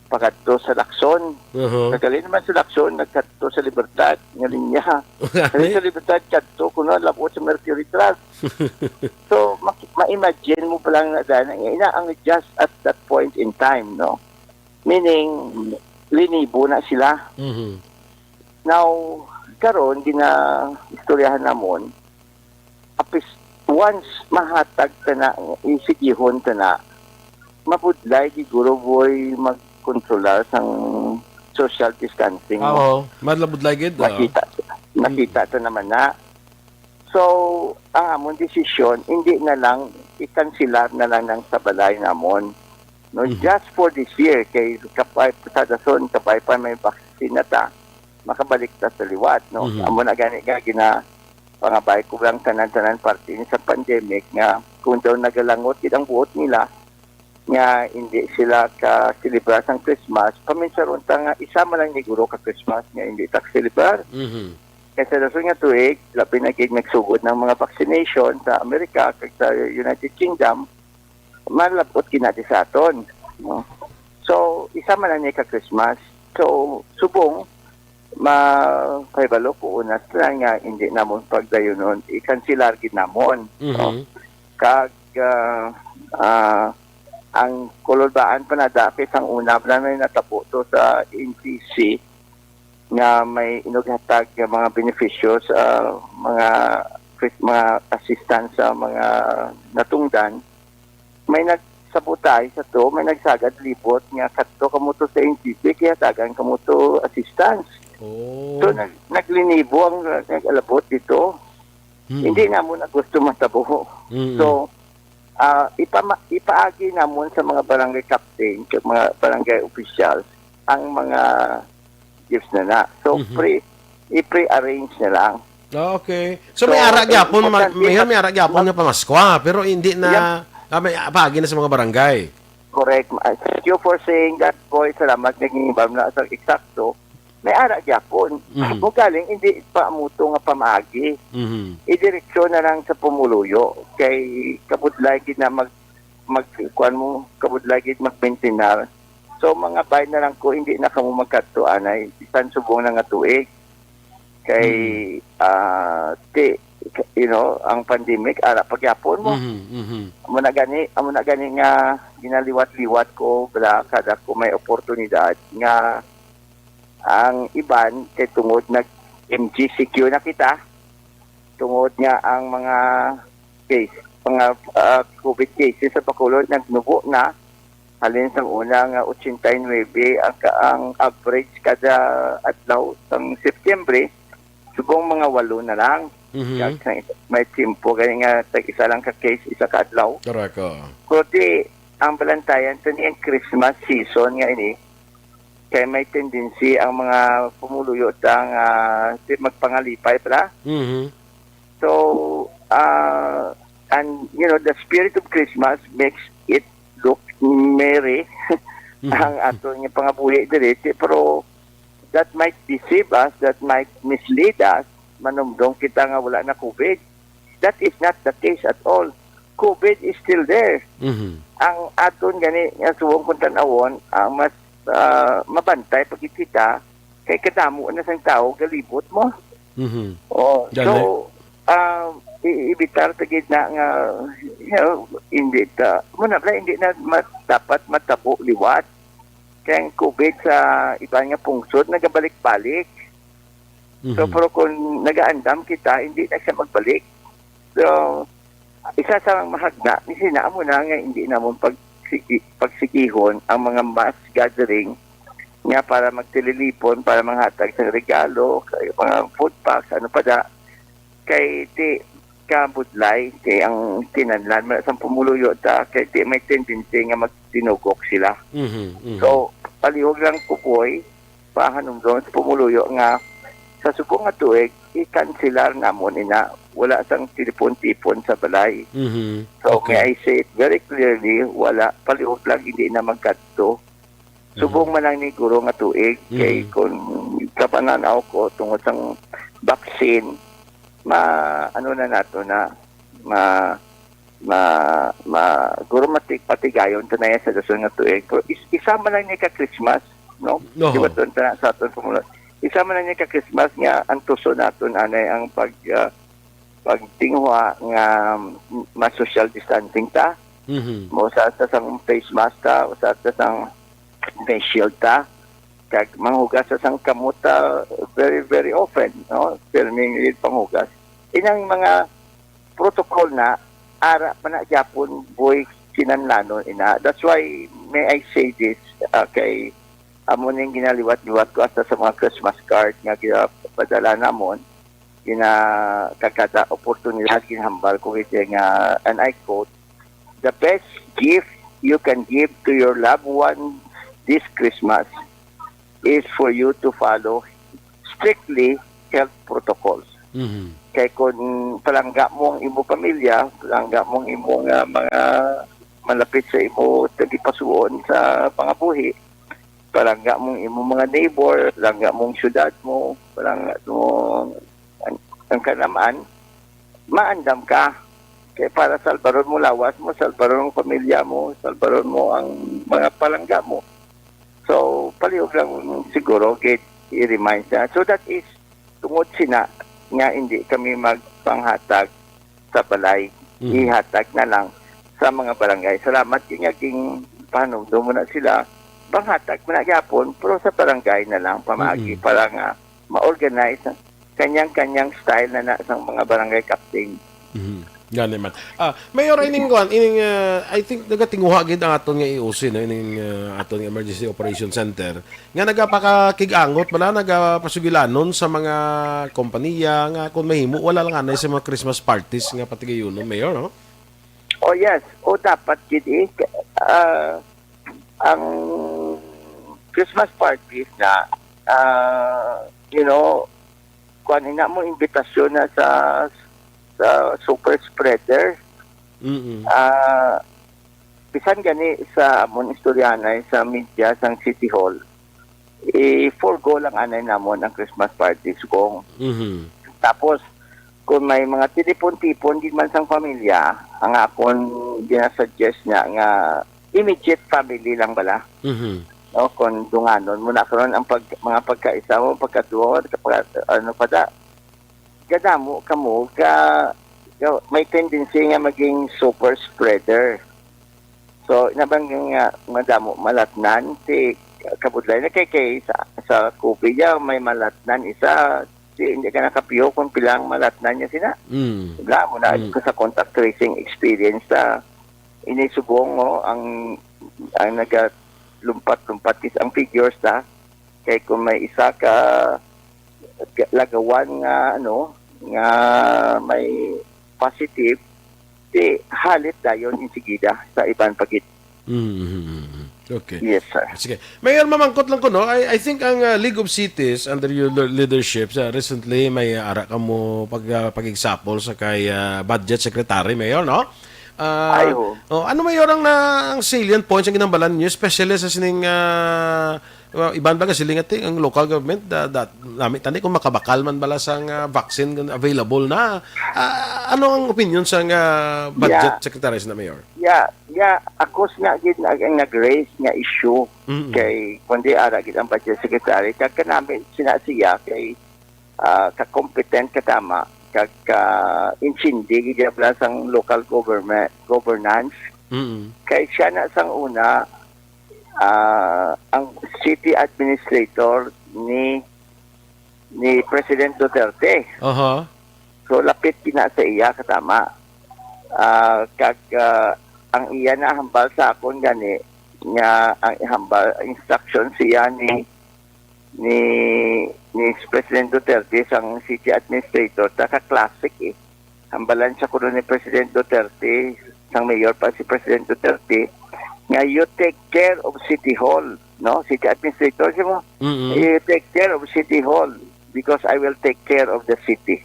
pakadto sa Lacson. Aha. Nagali naman sa Lacson, nagkadto sa Libertad, nga linya. Halin sa Libertad, kadto kuno, labot sa Mercury Truck. So, mak-, ma-imagine mo pa lang na dahil ina ang just at that point in time, no? Meaning, linibo na sila. Mhm. Now, karon, ginaistoryahan namon, apis, once mahatag ta na, isigihon ta na, mabudlay, siguro, Boy, magkontrolar sang social distancing. Ah, oo. Madlabudlay gid, ah. Makita, Mm. makita ta naman na. So, ang amon desisyon, hindi na lang, i-cancelar na lang ng sa balay namon. No, Mhm. just for this year, kay kapay, sa dason, kapay pa may vaccine na ta, makabalik ta sa liwat, no? Mhm. Amo na gani nga gina-, pangabay ko lang tanan-tanan parte ni sa pandemic nga kung daw nagalangot gid ang buot nila, nga hindi sila ka-celebrar sang Christmas, paminsaron ta nga isa man lang ni guro ka Christmas nga hindi ta ka-celebrar. Mhm. Kay sa dason nga tuig, labi na gid nagsugod ng mga vaccination sa Amerika kag sa United Kingdom, malabot ginati sa aton, no? So, isa man lang ni ka Christmas. So, subong, ma-, pahibalo ko una sila nga hindi namon pagdayunon, i-cancelar gid namon, no? Mhm. Kag, ah, ah, ang kululbaan pa na dati sang una pa na may natabo to sa N P C nga may inughatag nga mga benepisyo sa mga Chris-, mga assistance sa mga natungdan, may nag-, sa butay sa to, may nagsagad libot nga kadto kamo to sa N G P, kaya tagan kamo to assistance. Oh. So, nag-, naglinibo ang, ang alabot dito. Hmm. Hindi namo na gusto matabo. Mm. So, ah, ipama-, ipaagi namon sa mga barangay captain, sa mga barangay officials, ang mga gifts na na. So, Mhm. pre-, i-pre-arrange na lang. Ah, okay. So, may So, ara eh, gyapon, ma-, importante may, may ara gyapon nga pamaskwa, pero hindi na, Yeah. ah, may paagi na sa mga barangay. Correct. Ah, thank you for saying that, boy. Salamat, naging bam na sa eksakto. May ara gyapon. Mhm. Mo galing, hindi pa muto nga pamaagi. Mhm. Idireksyon na lang sa pumuluyo. Kay kabudlay gid na mag-, mag-, kuwan mo, kabudlay gid magmintinar. So, mga bay na lang ko, hindi na kamo magkadto anay. Bisan subong na nga tuig. Kay, Mhm. ah, ti-, you know, ang pandemic, ara pa gyapon mo. Mhm, mhm. Amo na gani, amo na gani nga ginaliwat-liwat ko, bala, kada ko may oportunidad nga ang iban kay tungod nag M G C Q na kita, tungod nga ang mga case, mga, ah, covid cases sa Bacolod nagnubo na, halin sang una nga ochenta y nuebe ang ka-, ang average kada adlaw sang September, subong mga walo na lang. Mhm. Kag sa is-, may tiyempo gani nga tag isa lang ka case isa ka adlaw. Correct, oo. Pero di, ang balantayan to ni ang Christmas season nga ini, kay may tendency ang mga pumuluyo ta nga di magpangalipay pala. Mhm. So, ah, and, you know, the spirit of Christmas makes it look merry Mhm. ang aton nga pangabuhi diri, ti-, pero that might deceive us, that might mislead us, manumdom kita nga wala na covid. That is not the case at all. Covid is still there. Mhm. Ang aton gani nga subong kung tan-awon, ang mas, ah, mabantay pa gid kita kay kadamo na sang tawo galibot mo. Mhm. Oh, Gani. So, ah, i-, ibitar ta gid na nga, you know, hindi ta, mo na bala, hindi na mat-, dapat matabo liwat. Kay ang covid sa iban nga pungsod nagabalik-balik. So, Mhm. pero kung nagaandam kita, hindi na siya magbalik. So, isa sa mga mahagna, ni sina amo na nga hindi namon pagsigi-, pagsigihon ang mga mass gathering nga para magtililipon, para manghatag sa regalo, kay mga food packs, ano pa da. Kay ti kabudlay, kay ang kinahanglan man sang pumuluyo ta, kay ti may tendency nga magtinugok sila. Mhm, mhm. So, palihog lang ko, boy, pahanumdom sa pumuluyo nga sa subong nga tuig, i-cancelar namon ina. Wala sang tipon-tipon sa balay. Mhm. So, Okay. may I say it very clearly, wala, palihog lang, hindi na magkadto. Subong Mhm. man lang ni guro nga tuig, kay Mhm. kung kapananaw ko tungod sang vaccine, ma-, ano na nato na, ma-, ma-, ma-, guro matig-, patigayon ta na yan sa dason nga tuig. Pero is-, isa man lang ni ka Christmas, no? Oho. Di ba, doon sa, sa aton pumula-, isa man lang ni ka Christmas nga antuson naton anay ang pag, ah, pagtinguha nga, mm, mas social distancing ta. Mhm. Mo sa, sa sang face mask ta, sa, sa sang face shield ta, kag manghugas sa sang kamot ta very, very often, no? Pirming panghugas. Inang mga protocol na, ara pa na gyapon, boy, kinahanglanon ina. That's why may I say this, ah, kay amo ning ginaliwat-liwat ko hasta sa mga Christmas card nga ginapadala namon, gina-, kag kada oportunidad ginhambal ko gid nga, and I quote, "The best gift you can give to your loved one this Christmas is for you to follow strictly health protocols." Mhm. Kay kung palangga mo ang imo pamilya, palangga mo ang imo nga mga malapit sa imo tagipasuon sa pangabuhi, palangga mo ang imo mga neighbor, palangga mo ang syudad mo, palangga mo ang, ang kanaman, maandam ka. Kay para salbaron mo lawas mo, salbaron mo pamilya mo, salbaron mo ang mga palangga mo. So, palihog lang siguro, gid, i-remind siya. So, that is tungod sina nga hindi kami magpanghatag sa balay. Mhm. Ihatag na lang sa mga barangay. Salamat kay nga ging pahanumdom mo na sila. Panghatag mo na gyapon, pero sa barangay na lang pamaagi Mhm. para nga ma-organize ang kanyang-kanyang style na na sang mga barangay captain. Mhm. Gani man. Ah, Mayor, ining kuan, ining, ah, I think nagatinguha gid ang aton nga E O C, no, ining, ah, aton nga Emergency Operation Center, nga nagapakakig-angot bala, nagapasugilanon sa mga kompanya nga kung mahimo, wala lang anay sa mga Christmas parties nga patigayunon, Mayor, no? Oh yes, o dapat gid eh. Ka- ah, ang Christmas parties na, ah, you know, kuan ina mo, imbitasyon na sa sa super spreader. Mm. Ah, bisan gani sa amon istoryanay sa media sang City Hall, i-forgo lang anay namon ang Christmas party, subong. Mhm. Tapos, kung may mga tilipon-tipon gid man sang pamilya, ang akon ginasuggest niya nga immediate family lang bala. Mhm. No, kung dunganon mo na karon ang pag, mga pagkaisa mo, pagkaduwa, pagka, ano pa da, gadamo kamo ka, ka, may tendency nga maging super spreader. So, inabang nga madamo malatnan, si kabudlay na kay, kay sa, sa COVID ya, may malatnan isa, si, hindi ka nakapiyo kung pilang malatnan niya sina. Mm. Wala mo na Mm. ko sa contact tracing experience sa inisubong mo ang ang nagalumpat-lumpat is ang figures ta, kay kung may isa ka, ka lagawan nga ano nga may positive, di halit dayon insigida sa iban pa gid. Mm, mm, mm, mm. Okay. Yes, sir. Sige. Mayor, mamangkot lang ko, no? I, I think ang uh, League of Cities under your le- leadership, sa recently may ara ka mo pag uh, pag-example sa kay uh, budget secretary, Mayor, no? Ah, Ay, oo. Oh, ano, Mayor, ang, na, ang salient points ang ginambalan niyo, especially sa sining uh, well, iban ba nga siling ati ang local government da, da, nami tani kung makabakal man bala sang uh, vaccine nga available na. Ah, ano ang opinion sang uh, budget Yeah. secretary sa Mayor? Ya, ya, ako nga gid nag ang nag-raise nga issue Mm. kay kundi ara gid ang budget secretary kag kanami sina siya kay ah, ka-competent, katama, kag ka-intindi gid bala sang local government governance. Mm. Kay siya na sang una ah, ang city administrator ni ni President Duterte. Aha. So lapit gina sa iya, katama. Ah, kag ah, ang iya na hambal sa akon gani nga ang ihambal instruction siya ni ni ni President Duterte sang city administrator, ta ka-classic eh. Hambalan siya kuno ni President Duterte, sang mayor pa si President Duterte, nga you take care of City Hall, no? City administrator siya mo. Mm. You take care of City Hall because I will take care of the city.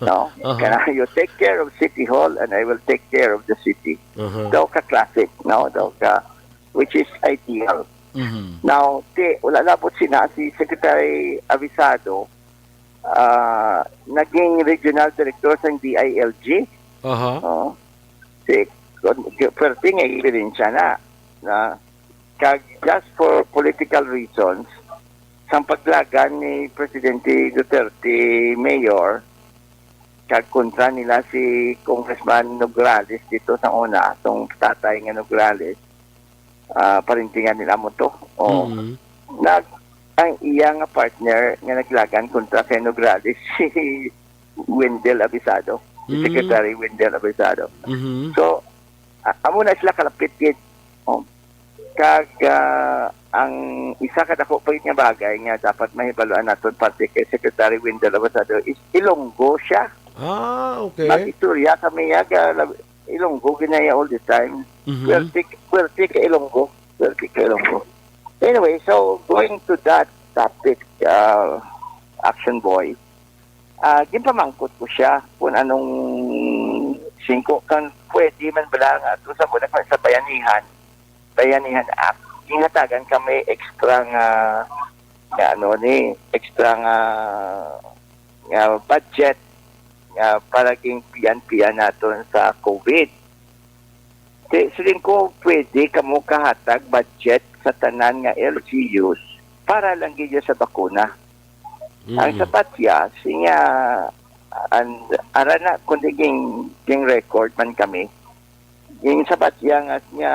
No? Aha. Kana, you take care of City Hall and I will take care of the city. Aha. Daw ka-classic, no? Daw ka, which is ideal. Mhm. Now, ti, wala labot sina si Secretary Avisado, ah, naging regional director sa D I L G. Aha. Oh. Si, pwerte nga eksperyensya na, na kag just for political reasons, sang paglagan ni Presidente Duterte mayor, kag kontra nila si Congressman Nograles dito sa una, tong tatay nga Nograles, ah, parintingan nila mo to. Oh. Mm. Nag, ang iya nga partner nga naglagan kontra kay Nograles, si Wendell Avisado, si Mm. Secretary Wendell Avisado. Mhm. So, a- amo na sila kalapit gid. Oh. Kag ah, ang isa ka dako pa gid nga bagay nga dapat mahibaluan naton parte kay Secretary Wendell Avisado is Ilonggo siya. Ah, okay. Mag-istorya kami ya, ga- Ilonggo ginaya all the time. Mhm. Pwerte, pwerte ka Ilonggo. Pwerte ka Ilonggo. Anyway, so going to that topic, uh, Action Boy, ah, ginpamangkot ko siya kung anong singko kan pwede man bala nga ato sa muna sa bayanihan, bayanihan act. Ginhatagan kami extra nga, nga ano ni, extra nga, nga budget nga para ging pian-pian naton sa COVID. Kay siling ko, pwede kamo kahatag budget sa tanan nga L G Us para lang gid sa bakuna. Ang Mm. sapat ya, siya, and ara na, kundi ging, ging record man kami. Ging sapat ya nga, nga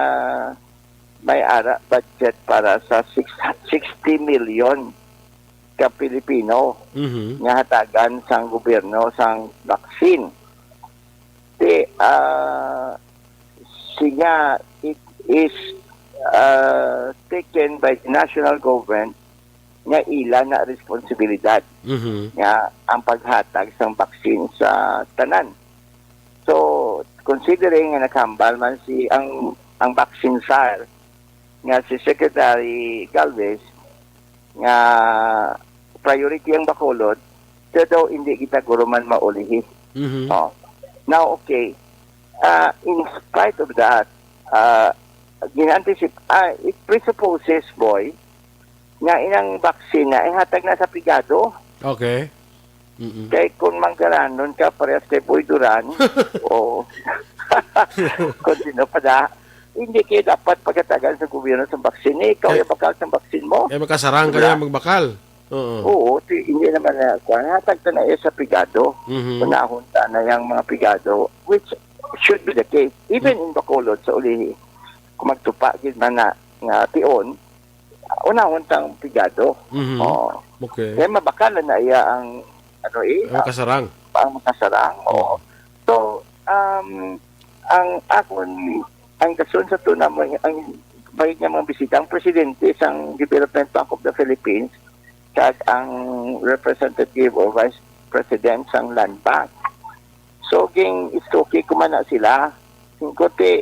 may ara budget para sa six, sixty million ka Pilipino Mhm. nga hatagan sang gobyerno sang vaccine. Ti ah, siya, it is, ah, taken by the national government nga ila na responsibilidad Mhm. nga ang paghatag sang vaccine sa tanan. So, considering nga nakahambal man si ang, ang vaccine czar nga si Secretary Galvez nga priority ang Bacolod, siya daw hindi kita guruman maulihi. Mhm. Oh. Now, okay. Ah, in spite of that, ah, gin-anticip-, ah, it presupposes, boy, nga inang vaccine na ihatag na sa pigado. Okay. Mm-mm. Kay kung manggaranon ka, parehas kay Boy Duran, o kung sino pa da, hindi kayo dapat pagkatagan sa gobyerno sa vaccine. Eh, ikaw Eh, yung bakal sa vaccine mo. Eh, makasarang Diba? kaya magbakal. Oo. Oo, ti-, hindi naman na, kuwan, hatag ta na iya sa pigado. Mhm. Unahon ta na yung mga pigado, which should be the case. Even Mm. in Bacolod, sa ulihi, kung magtupa gid man na nga tion, unahon tang pigado. Mhm. Oo. Okay. Kaya mabakal na iya ang, ano eh, Ay, ang, makasarang. ang makasarang. Oo. So, um, ang akon, ang dason sa tuna mo, ang bayad nga mga bisita, ang presidente sang Development Bank of the Philippines, kag ang representative or vice president sang Land Bank. So, ging istoki ko man na sila. Singko ti,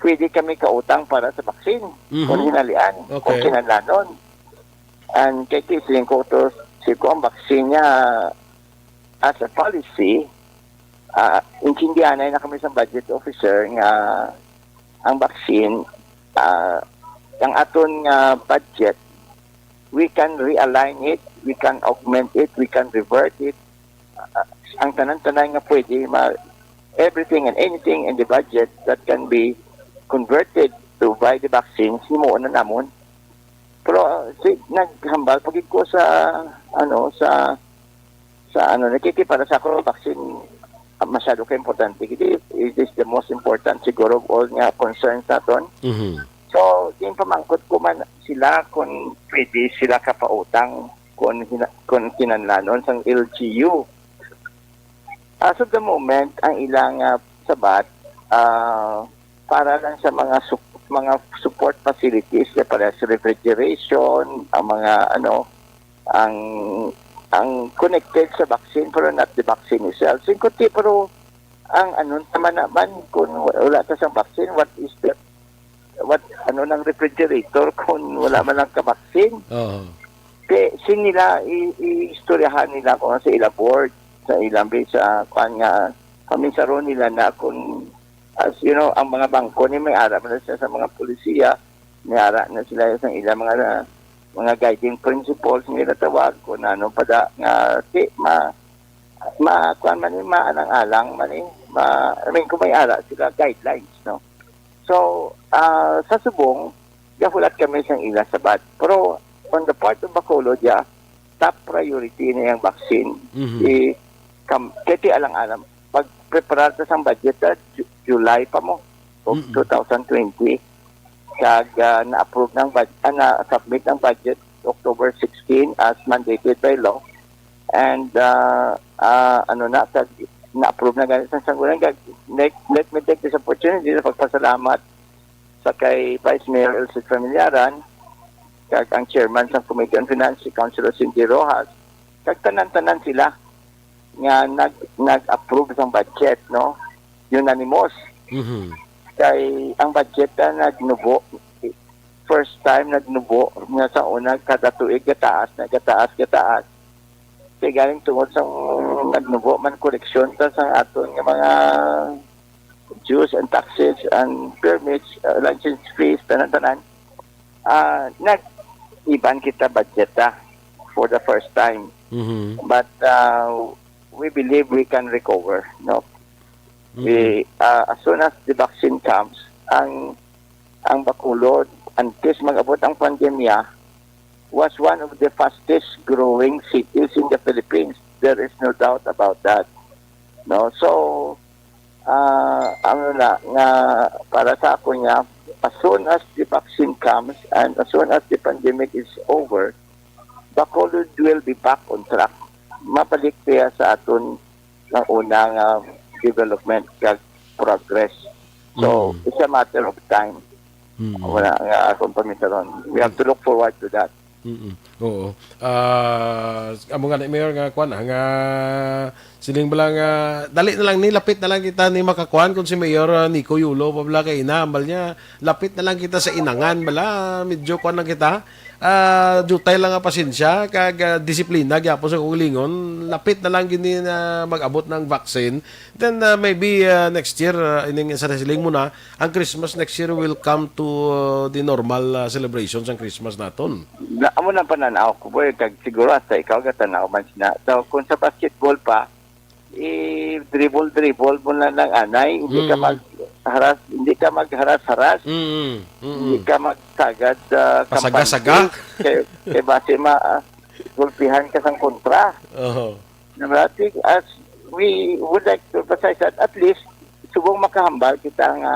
pwede kami kautang para sa vaccine. Mhm. Kung hinalian, kung Okay. kinahanglanon. And kay ti, siling ko to, si ko ang vaccine niya as a policy, ah, intindihanay na kami sa budget officer nga ang vaccine, ah, ang aton nga budget, we can realign it, we can augment it, we can revert it. Ah, ang tanan-tanan nga pwede, ma-, everything and anything in the budget that can be converted to buy the vaccines, himuon na namon. Pero, ah, si, naghambal pa gid ko sa, ano, sa, sa, ano, nakiki-, para sa ako, vaccine, ah, masyado ka importante. It, it is the most important siguro of all nga concerns naton. Mhm. So, yung pamangkot ko man sila kung pwede sila kapautang kung hina-, kung kinahanglanon sang L G U. As of the moment, ang ilang, ah, sabat, ah, para lang sa mga sup-, mga support facilities, na para sa refrigeration, ang mga, ano, ang, ang connected sa vaccine, pero not the vaccine itself. Singkuti, pero ang ano naman naman, kung wala ka sa vaccine, what is the, what, ano nang refrigerator kung wala man lang ka vaccine? Oo. Kay, sin nila, i-, i-istoryahan nila kung sa ila board, sa ilang bi-, sa, kuwan nga, paminsaron nila na kung, as you know, ang mga bangko ni may ara man na sila sa mga polisiya, may ara na sila sa ilang mga, mga guiding principles nga ginatawag, kung ano pa da, nga, ti, ma-, ma-, kuwan man ni, maalang-alang man ni, ma-, I mean, kung may ara sila, guidelines, no? So, ah, sa subong, gahulat kami sang ila sabat. Pero on the part of Bacolod, yeah, top priority na yung vaccine. Mhm. I-, kam-, kaya ti alang-alang, pag-prepare ta sang budget sa Ju-, July pa mo of Mm-mm. two thousand twenty. Kag, ah, na-approve ng bud-, ah, na-submit ng budget October sixteen as mandated by law. And, ah, ah, ano na, kag na-approve na gani sa sanggunian. Kag let, let me take this opportunity na pagpasalamat sa kay Vice Mayor Elsie Familiaran, kag ang chairman sa Committee on Finance, si Councilor Cindy Rojas, kag tanan-tanan sila nga nag-, nag-approve sang budget, no? Unanimous. Mhm. Kay ang budget na nagnubo, first time nagnubo nga sa una, kada tuig gataas na, gataas, gataas. Kay galing tungod sa nagnubo man koleksyon ta sa aton nga mga dues and taxes and permits, uh, license fees, tanan-tanan. Ah, nag-iban kita budget ta for the first time. Mhm. But, uh, we believe we can recover, no? Mhm. We, uh, as soon as the vaccine comes, ang, ang Bacolod, antes mag-abot ang pandemya, was one of the fastest growing cities in the Philippines. There is no doubt about that. No? So, ah, ano na, nga para sa ako niya, as soon as the vaccine comes and as soon as the pandemic is over, Bacolod will be back on track. Mabalik siya sa aton nga una nga development. Kag progress. So, Mm. it's a matter of time. Mm. Wala nga akong pamitaron. We have to look forward to that. Mm-mm. Oo. Ah, amo gani, Mayor, nga kwan, ah, nga siling bala nga, dali na lang ni, lapit na lang kita ni makakuan kung si Mayor, ah, Nico Yulo pa bala kay inambal niya, lapit na lang kita sa inangan bala, medyo kwan lang kita. Ah, jutay lang nga pasensya, kag, ah, disiplina gyapon sa kaugalingon, lapit na lang gini na mag-abot ng vaccine. Then, uh, maybe, uh, next year, uh, ining sa siling mo na, ang Christmas next year will come to, uh, the normal, uh, celebrations ang Christmas naton. Na, amo nang pananaw ko, boy, kag siguro hasta ikaw gatanaw man sina. So, kung sa basketball pa, i-dribble-dribble mo na lang anay, hindi ka Mm. magharas, hindi ka magharas-haras, Mm, mm, hindi mm. ka magsagad sa Pasaga-saga. kampante, kay, kay basi ma-, ah, gulpihan ka sang kontra. Oho. Diba? As we would like to emphasize that at least subong makahambal kita nga,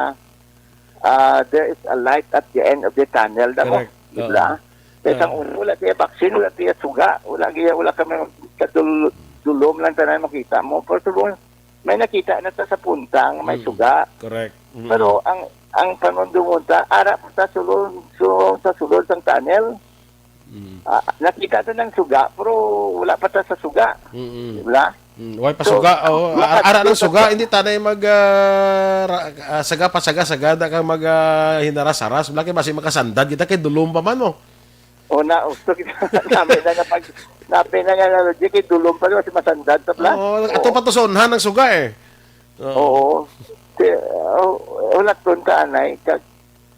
ah, there is a light at the end of the tunnel, damo. Correct. Diba? Oo. Kay sang Oo. una, wala tiya vaccine, wala tiya suga, wala tiya, wala kami kadul-, dulom lang tanan makita mo. Pero subong, may nakita na ta sa punta nga may Mm. suga. Correct. Mm. Pero ang, ang panundumunta, ara pa ta sulod, sulod sa sulod sang tunnel. Mm. Ah, nakita ta ng suga, pero wala pa ta sa suga. Mm-mm. Diba? Mm, way pa So, suga, oh, maka-, ara, ara ng suga, hindi tanay mag, ah, ra-, ah, saga pa saga, saga, da ka mag, ah, hinaras-haras, wala kay basi makasandad kita kay dulom pa man, oh. O na, oh, so, nabi na nga pag, nabi na nga analogy kay dulom pa, kasi masandad sa pla. Oo, ato Oo. pa to sa unhan ang suga, eh. Oo. Oo. Ti-, oh, wala ton ta anay, kag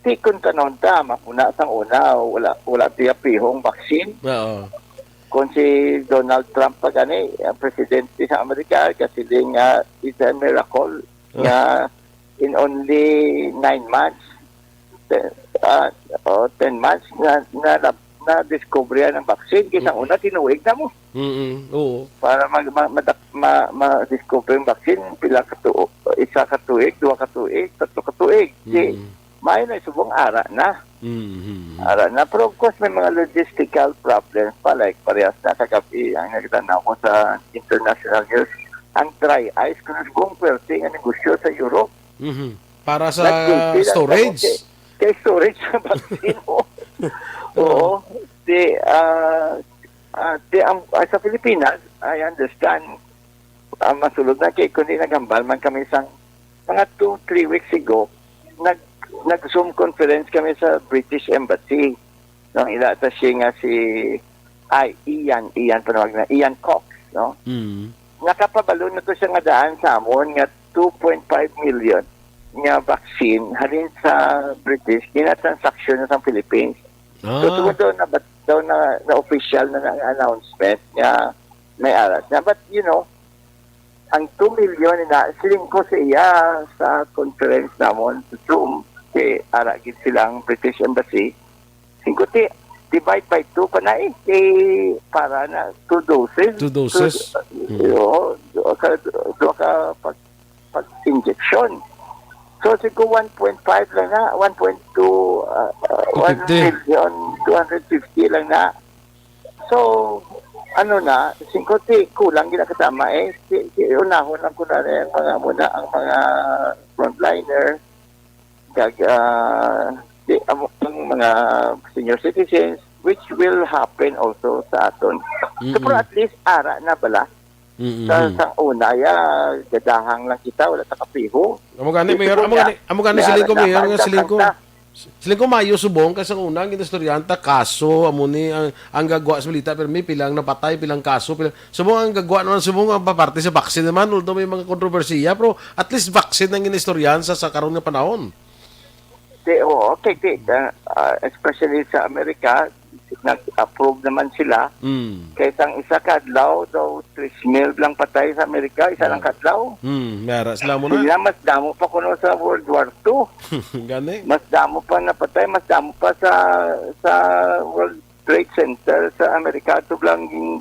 ti kon tanon ta, makuna sang una, wala, wala tiya pihong vaccine. Oo. Kung si Donald Trump pa gani, ang presidente sa Amerika, kasiling nga, it's a miracle Oo. nga in only nine months, te-, ah, oh, ten months, na, na, na, na-discover yan ang vaccine. Kaysa Mm. una, tinuig na mo. Mm-mm. Oo. Para mag-, ma-, madak-, ma-, ma-discover yung vaccine, pila ka tuo-, isa ka tuig, dua ka tuig, tatlo ka tuig. Di, Mm. maayo na subong ara na. Mm-hmm. Ara na. Pero of course, may mga logistical problems pa, like parehas na kagabi, ang nagtanaw ko sa international news, ang dry ice, kung subong pwerte nga negosyo sa Europe. Mhm. Para sa Nagpilpil ang storage. Kay, kay storage sa vaccine, oh. Oo. Oo. Di, ah, ah, di ang, ah, sa Pilipinas, I understand, ah, masulod na kay kundi naghambal man kami sang mga two, three weeks ago, nag, nag-Zoom conference kami sa British Embassy. Nang ila ta siya nga si, ay, Ian, Ian panawag na, Ian Cox, no? Mm. Nakapabalo na to siya nga daan sa amon nga two point five million nga vaccine halin sa British, ginatransaksyon na sa Philippines. So, Ah. tungod daw na, daw na, na official na, na announcement nga may aras na. But, you know, ang two million na siling ko sa iya sa conference namon sa Zoom, kay ara gid silang British Embassy. Siling ko, ti, divide by two pa na eh, kay para na two doses. Two doses. Two, Mm. oo, duha ka, duha ka pag, pag-injection. So, siling ko one point five lang na, one point two, ah, ah, Two fifty. one million two hundred fifty lang na. So, ano na, siling ko, ti, kulang gid ang kasama eh. Ti, ti, unahon lang ko na ang mga muna, ang mga frontliner, kag, ah, ti, ang, ang mga senior citizens, which will happen also sa aton. So, Mm-mm. pero at least, ara na bala. Mm-mm. Sa, sa una, ya, gadahang lang kita, wala ta kapiho. Amo gani, Di Mayor, subong amo na. gani, amo gani, May siling ko, ara na, Mayor, nga banda siling ko. kanta. Siling ko, maayo subong, kay sa una, ang ginaistoryahan ta, kaso, amo ni, ang, ang gagwa sa balita, pero may pilang napatay, pilang kaso, pilang, subong, ang gagwa naman, subong, ang paparte sa vaccine naman, although may mga kontrobersiya, pero at least vaccine ang ginaistoryahan sa, sa karon nga panahon. Di, oo, okay, di, ah, ah, especially sa Amerika, nag-approve naman sila. Mm. Kay sang isa ka adlaw daw, three mil lang patay sa Amerika, isa lang Mm. ka adlaw. Mm, may ara sila mo na. Sila mas damo pa kuno sa World War Two. Gani? Mas damo pa napatay, mas damo pa sa, sa World Trade Center sa Amerika. Ito lang ging,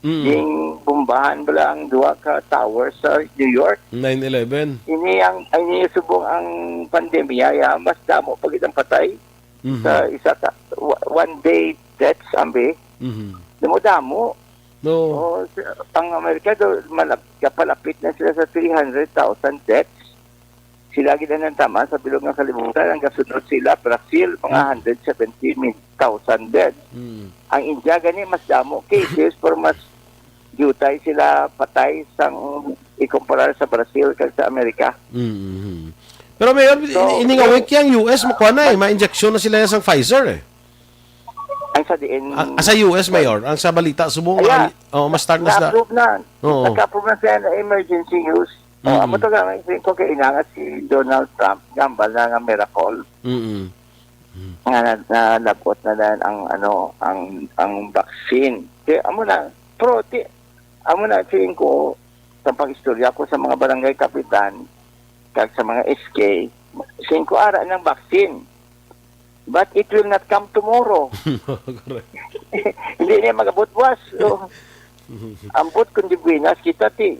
Mm. ging bombahan bala ang duha ka tower sa New York. Nine eleven. Ini ang, ini subong ang pandemya, ya, mas damo pa gid ang patay Mhm. sa isa ka, wa-, one day deaths, ambi. Mhm. Damo-damo. No. O, sa, ang Amerika, do, malap-, kapalapit na sila sa three hundred thousand deaths. Sila gid ang natamaan sa bilog nga kalibutan. Ang gasunod sila, Brazil, mga Mm. hundred seventy thousand dead. Mm. Ang India gani mas damo cases, pero mas diutay sila patay sang ikumpara sa Brazil kag sa Amerika. Mm, mm. Pero, Mayor, So, ini nga week yang U S, makuha na eh. Ma-injection na sila sang Pfizer eh. Ang sa diin, Ah, ah, sa U S, Mayor, ang sa balita, subong, Ay, ah, ma-, oh, ma-start na sila. Na-approve na. Oo. Naka-approve na siya na emergency use. Oh, Mm. amo to nga, may ko kay inangat si Donald Trump, gambal na nga miracle. Mm. Mm. Nga na, nalabot na lang ang, ano, ang, ang vaccine. Kaya amo na, pero ti, amo na, siling ko, sa pag-istorya ko sa mga barangay kapitan, kag sa mga S K, siling ko ara ng vaccine. But it will not come tomorrow. Correct. Hindi niya magabot buwas. So, ambot kung di buwinas kita ti,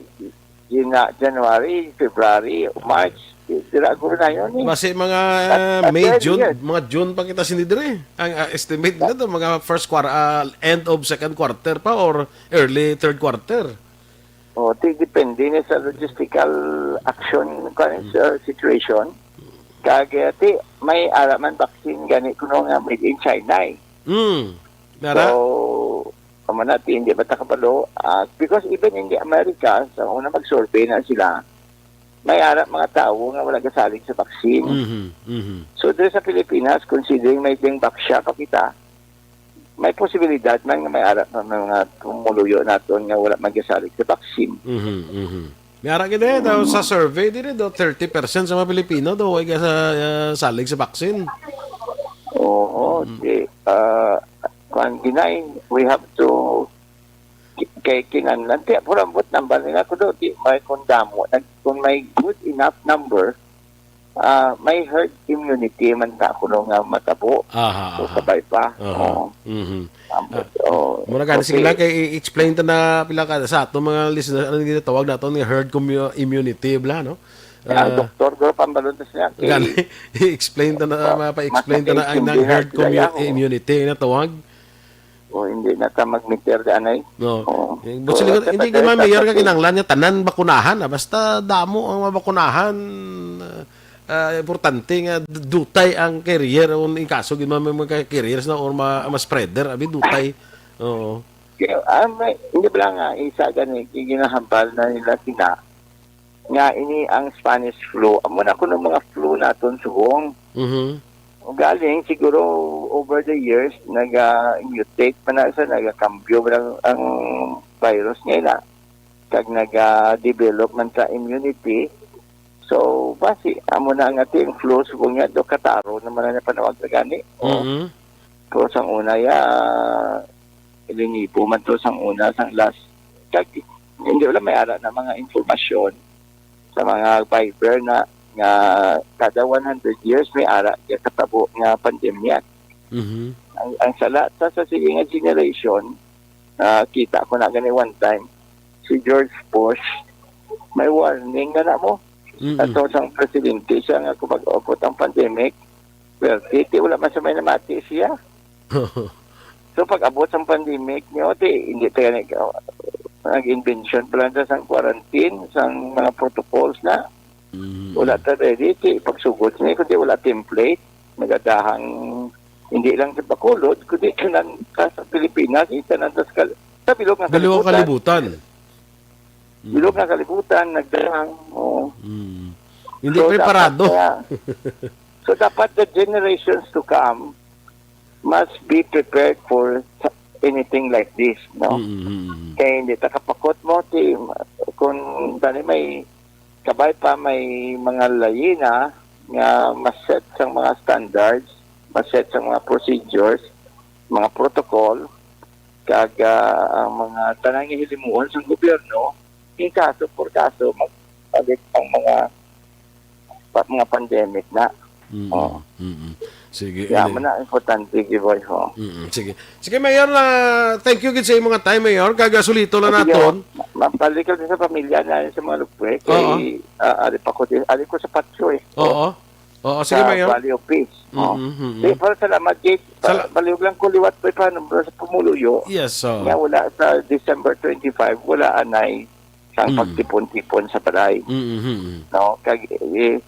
yun na, January, February, March, di-, dira guro na yun eh. Basi mga At, at May, then, June, yes. mga June pa kita sini dire. Ang, ah, estimate nila to, mga first quarter, ah, end of second quarter pa or early third quarter. O, ti, depende ni sa logistical action, kuwan, sa situation. Kag, eh, ti, may ara man vaccine gani kuno nga made in China eh. Mm. Nara? So, amo na, ti, hindi ba ta kabalo? Ah, because even in the Americas, sa una mag-survey na sila, may ara mga tawo nga wala gasalig sa vaccine. Mhm, mhm. So, diri sa Pilipinas, considering may ding baksya pa kita, may posibilidad man nga may ara pa mga pumuluyo naton nga wala man gasalig sa vaccine. Mhm, mhm. May ara gid eh, daw sa survey diri daw thirty percent sa mga Pilipino daw way sa, ah, salig sa vaccine. Oo, Mm. di, ah, kuwan, Ginay, we have to ki-, kay kinahanglan. Kaya purambot number nila ko do, di may kung damo, nag-, kung may good enough number, ah, may herd immunity man ta kuno nga matabo. Aha, So, aha. sabay pa. Aha. Oo. Mhm. Ambot, Ah, oo. mura gani, sige Okay. lang, kay i-explain ta na pila ka sa ato mga listeners, ano ginatawag naton nga herd commu-, immunity, bla, no? Ang Ah, doktor, guro, pambaluntas niya, kay gani, i-explain ta na, Oh, mapa-explain ta na ang nang nakaintindi na herd sila commu-, ako. immunity na tawag. O, hindi na ta mag-meter di anay. No. Oo. Eh, buti So, lang, hindi sa man mayor ka tayo kinahanglan nga tanan bakunahan, ah. Basta damo ang mabakunahan, ah, ah, importante nga d-, dutay ang carrier, o in kaso gid man may mga carriers na or ma-, ma-spreader, abi dutay. Oo. Kaya, ah, may, hindi ba lang nga, isa gani, yung ginahambal na nila sina, nga ini ang Spanish flu. Amo na kuno mga flu naton subong. Mhm. Galing siguro over the years, naga-mutate man na sa, nagakambyo man ang, ang virus niya na. Kag naga-develop man sa immunity. So, basi, amo na nga ting flu, subong niya, do kataro naman na panawag na gani. O, Mhm. Pero sang una, ya, ilinibo man to sang una, sang last. Kag, hindi, wala may ara na mga informasyon sa mga Viber na, nga kada one hundred years may ara ya katabo nga pandemya. Mhm. Ang, ang sala sa, sa sige nga generation, ah, kita ko na gani one time, si George Bush, may warning na na mo. Mm-mm. Ato sang presidente siya nga kung mag-abot ang pandemic, well, ti, ti wala man sa may namati siya. So, pag-abot sang pandemic niyo, ti, hindi tayo nag-, nag-invention pa lang ta sang quarantine, sang mga protocols na. Mm. Wala ta ready, ti, pagsugod niya, kundi wala template, nagadahang, hindi lang sa Bacolod, kundi tanan ta sa Pilipinas, eh, tanan ta sa kal-, sa bilog nga Bilog nga kalibutan. kalibutan. Mm. Bilog nga kalibutan, nagdahang, oo. Mm. Hindi So, preparado. dapat kaya, so, dapat the generations to come must be prepared for anything like this, no? Mm, mm, mm. Kaya hindi ta kapakot mo, ti, kung tani may kabay pa, may mga layina nga maset sang mga standards, maset sang mga procedures, mga protocol, kag, ah, ang mga tanan nga hilimuon sang gobyerno, in kaso por kaso, magpalit ang mga pa-, mga pandemic na. Mm, Oh. mm. Sige, Kaya anyway. man na, importante, Giboy, ho. Mm, sige. Sige, Mayor, ah, thank you gid sa imong time, Mayor. Kag, ah, sulito lang Sige, naton. ma-, mabalik ko sa pamilya na sa mga lupwe. Kay, Oo. ah, ari pa ko din. Ari ko sa Patio, eh. Oo. Oo, sige, Sa Mayor. Valley of Peace. Mm, Oh. mm, mm. Sige, pero salamat, Jade. Pa-, Sala- baliw lang ko liwat pa yung number sa pumuluyo. Yes, so. Nga wala sa December twenty-five, wala anay sang Mm. pagtipon-tipon sa balay. Mm, mm, mm. No? Kag, eh,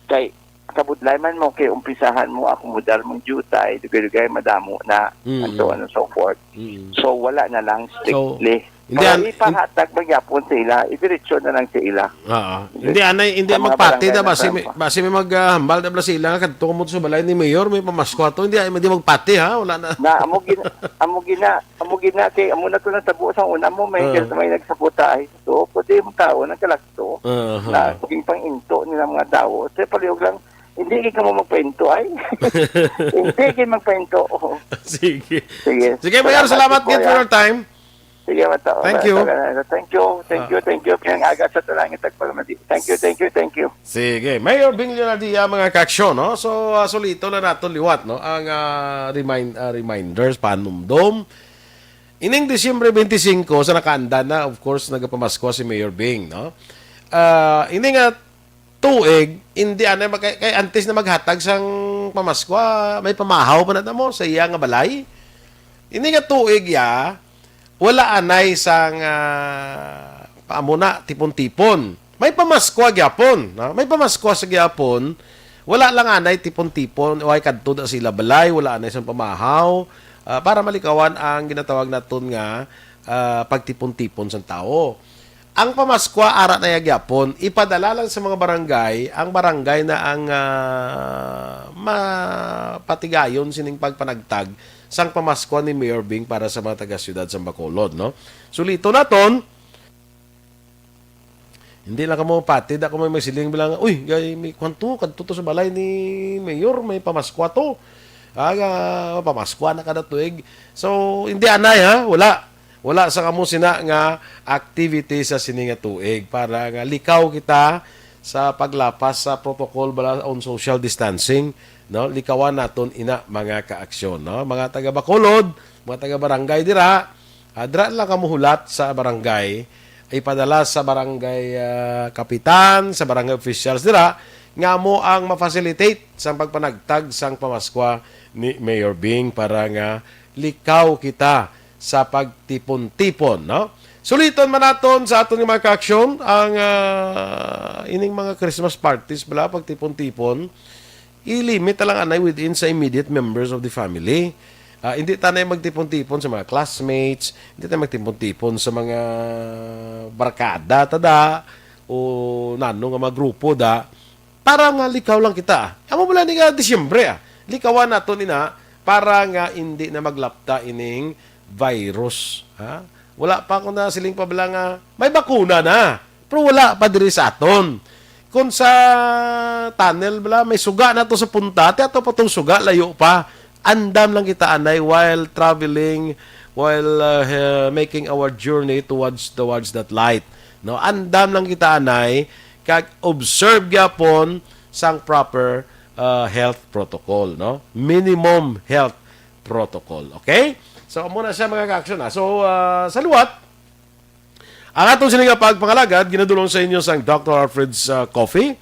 Kay kabudlay man mo, kay umpisahan mo akomodar mong diutay, dugay-dugay madamo na, Mm. and so on and so forth. Mm. So, wala na lang So, strictly. hindi Kaya an-, in- ipahatag man gyapon sa ila, idiretso na lang sa ila. Oo. Hindi, anay, hindi Sa mga magpati barangay na na basi sa may, basi may mag, ah, hambal na bala sila nga kadto mo sa balay ni Mayor, may pamasko ato. Hindi, ay, hindi magpati, ha? Wala na. Na, amo gin-, amo gina-, amo gina-, kay amo na to natabo sa una mo, may Ah. may nagsabota ay. So, pwede mo tao, nagkalakto. Aha. Na, naging pang-into nila mga tao. So, palihog lang, hindi kayo mo magpainto ay. Hindi kayo magpainto. Oo. Sige. Sige. Sige, Mayor, salamat Salamat, gid for Kuya. your time. Sige, mata-, Thank you. mata-, thank you, thank you, Ah. thank you. Kaya nga aga sa talangi, tagpalamati. Thank you, thank you, thank you. Sige, Mayor Bing Leonardia, mga kaaksyon, no? So, ah, sulito na naton liwat, no? Ang, ah, remind-, ah, reminders, panumdom. Ining Disyembre twenty-five, sa nakaanda na, of course, nagapamaskwa si Mayor Bing, no? Ah, ini nga tuig, hindi anay mag-, kay, kay antes na maghatag sang pamaskwa, may pamahaw pa na mo sa iya nga balay. Ini nga tuig, ya, wala anay sang, ah, paamo na, tipon-tipon. May pamaskwa gyapon, no? May pamaskwa sa gyapon. Wala lang anay tipon-tipon, o ay kadto da sila balay, wala anay sang pamahaw, ah, para malikawan ang ginatawag naton nga, ah, pagtipon-tipon sang tawo. Ang pamaskwa, ara na ya gyapon, ipadala lang sa mga barangay, ang barangay na ang, ah, mapatigayon sining pagpanagtag sang pamaskwa ni Mayor Bing para sa mga taga-siyudad sang Bacolod, no? Sulito naton, hindi lang kamo pati, da ko may, may siling bilang, "Uy, gay, may kwanto, kadto to sa balay ni Mayor, may pamaskwa to." Ah, nga, pamaskwa na kada tuig. So, hindi anay, ha? Wala. Wala sa kamo sina nga activity sa sini nga tuig para nga likaw kita sa paglapas sa protocol bala on social distancing, no? Likawan naton ina, mga kaaksyon, no? Mga taga Bacolod, mga taga barangay dira, ah, dira lang kamo hulat sa barangay, ipadala sa barangay, ah, kapitan, sa barangay officials dira, nga amo ang ma-facilitate sang pagpanagtag sang pamaskwa ni Mayor Bing para nga likaw kita sa pagtipon-tipon, no? Suliton man naton sa aton nga mga kaaksyon ang, ah, ining mga Christmas parties bala, pagtipon-tipon, i-limit na lang anay within sa immediate members of the family. Ah, hindi tanay magtipon-tipon sa mga classmates, hindi tanay magtipon-tipon sa mga barkada, tada, o nano nga mga grupo da, para nga likaw lang kita. Amo bala ni nga Disyembre, ah. Likawan naton ina para nga hindi na maglapta ining virus, ha? Wala pa ko na siling pa bala nga may bakuna na, pero wala pa diri sa aton. Kung sa tunnel bala, may suga na to sa punta, ti ato pa tong suga, layo pa. Andam lang kita anay while traveling, while, uh, he-, making our journey towards, towards that light. No, andam lang kita anay kag observe gyapon sang proper, uh, health protocol, no? Minimum health protocol, okay? So, amo na siya, mga kaaksyon, ha. So, uh, sa liwat, ang aton sini nga pagpangalagad ginadulong sa inyo sang Doctor Alfred's, uh, Coffee.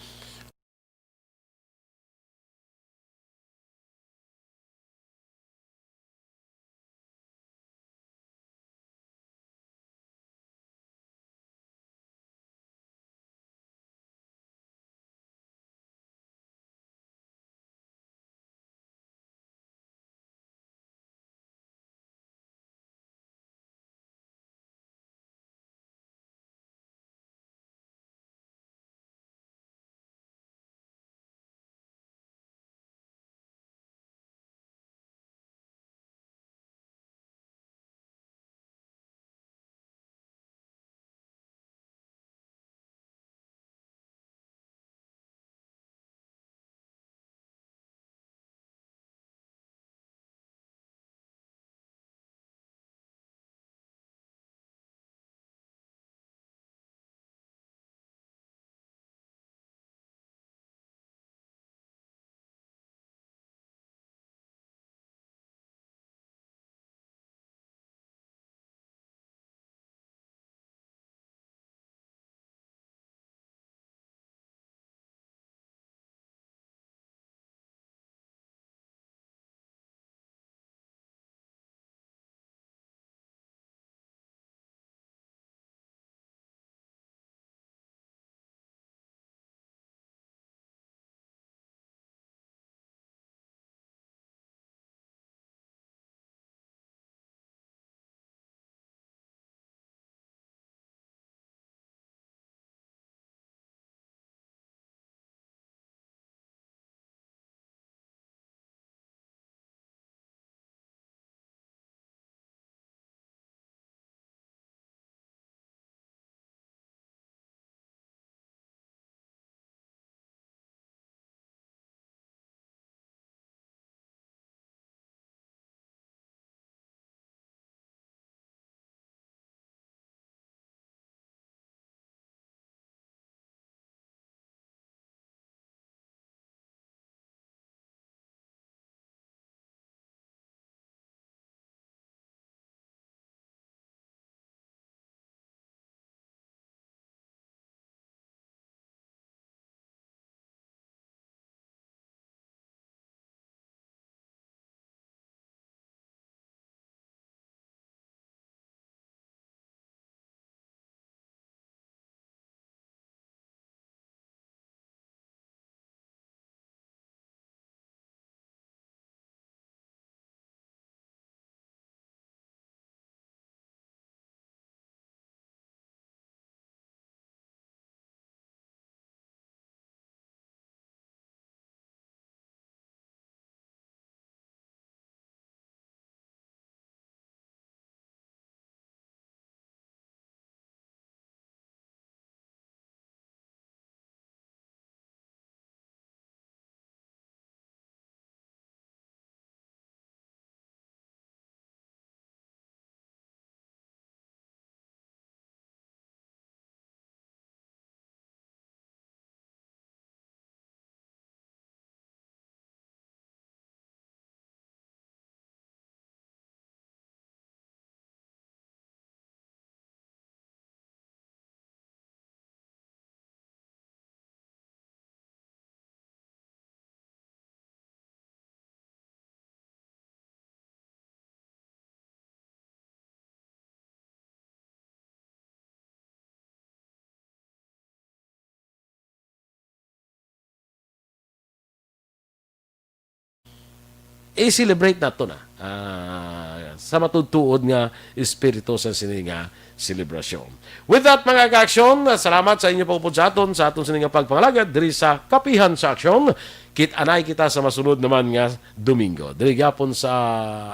i-celebrate nato na, ah, sa matuod-tuod nga espiritu sa sini nga selebrasyon. With that, mga kaaksyon, salamat sa inyo pag-upod sa aton, sa aton sini nga pagpangalagad diri sa Kapihan sa Aksyon. Kit-anay kita sa masunod naman nga Domingo. Diri gyapon sa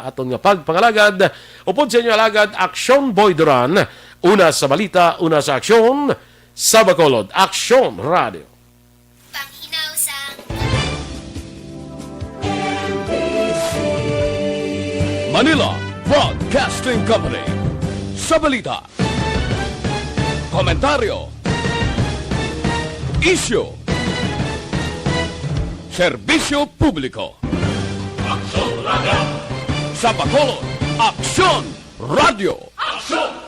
aton nga pagpangalagad, upod sa inyo alagad, Aksyon Boy Duran, una sa balita, una sa aksyon, sa Bacolod, Aksyon Radio. Panghinaw sa Manila Broadcasting Company. Sa balita, komentaryo, isyu, serbisyo publiko. Aksyon Radio. Sa Bacolod, Aksyon Radio. Aksyon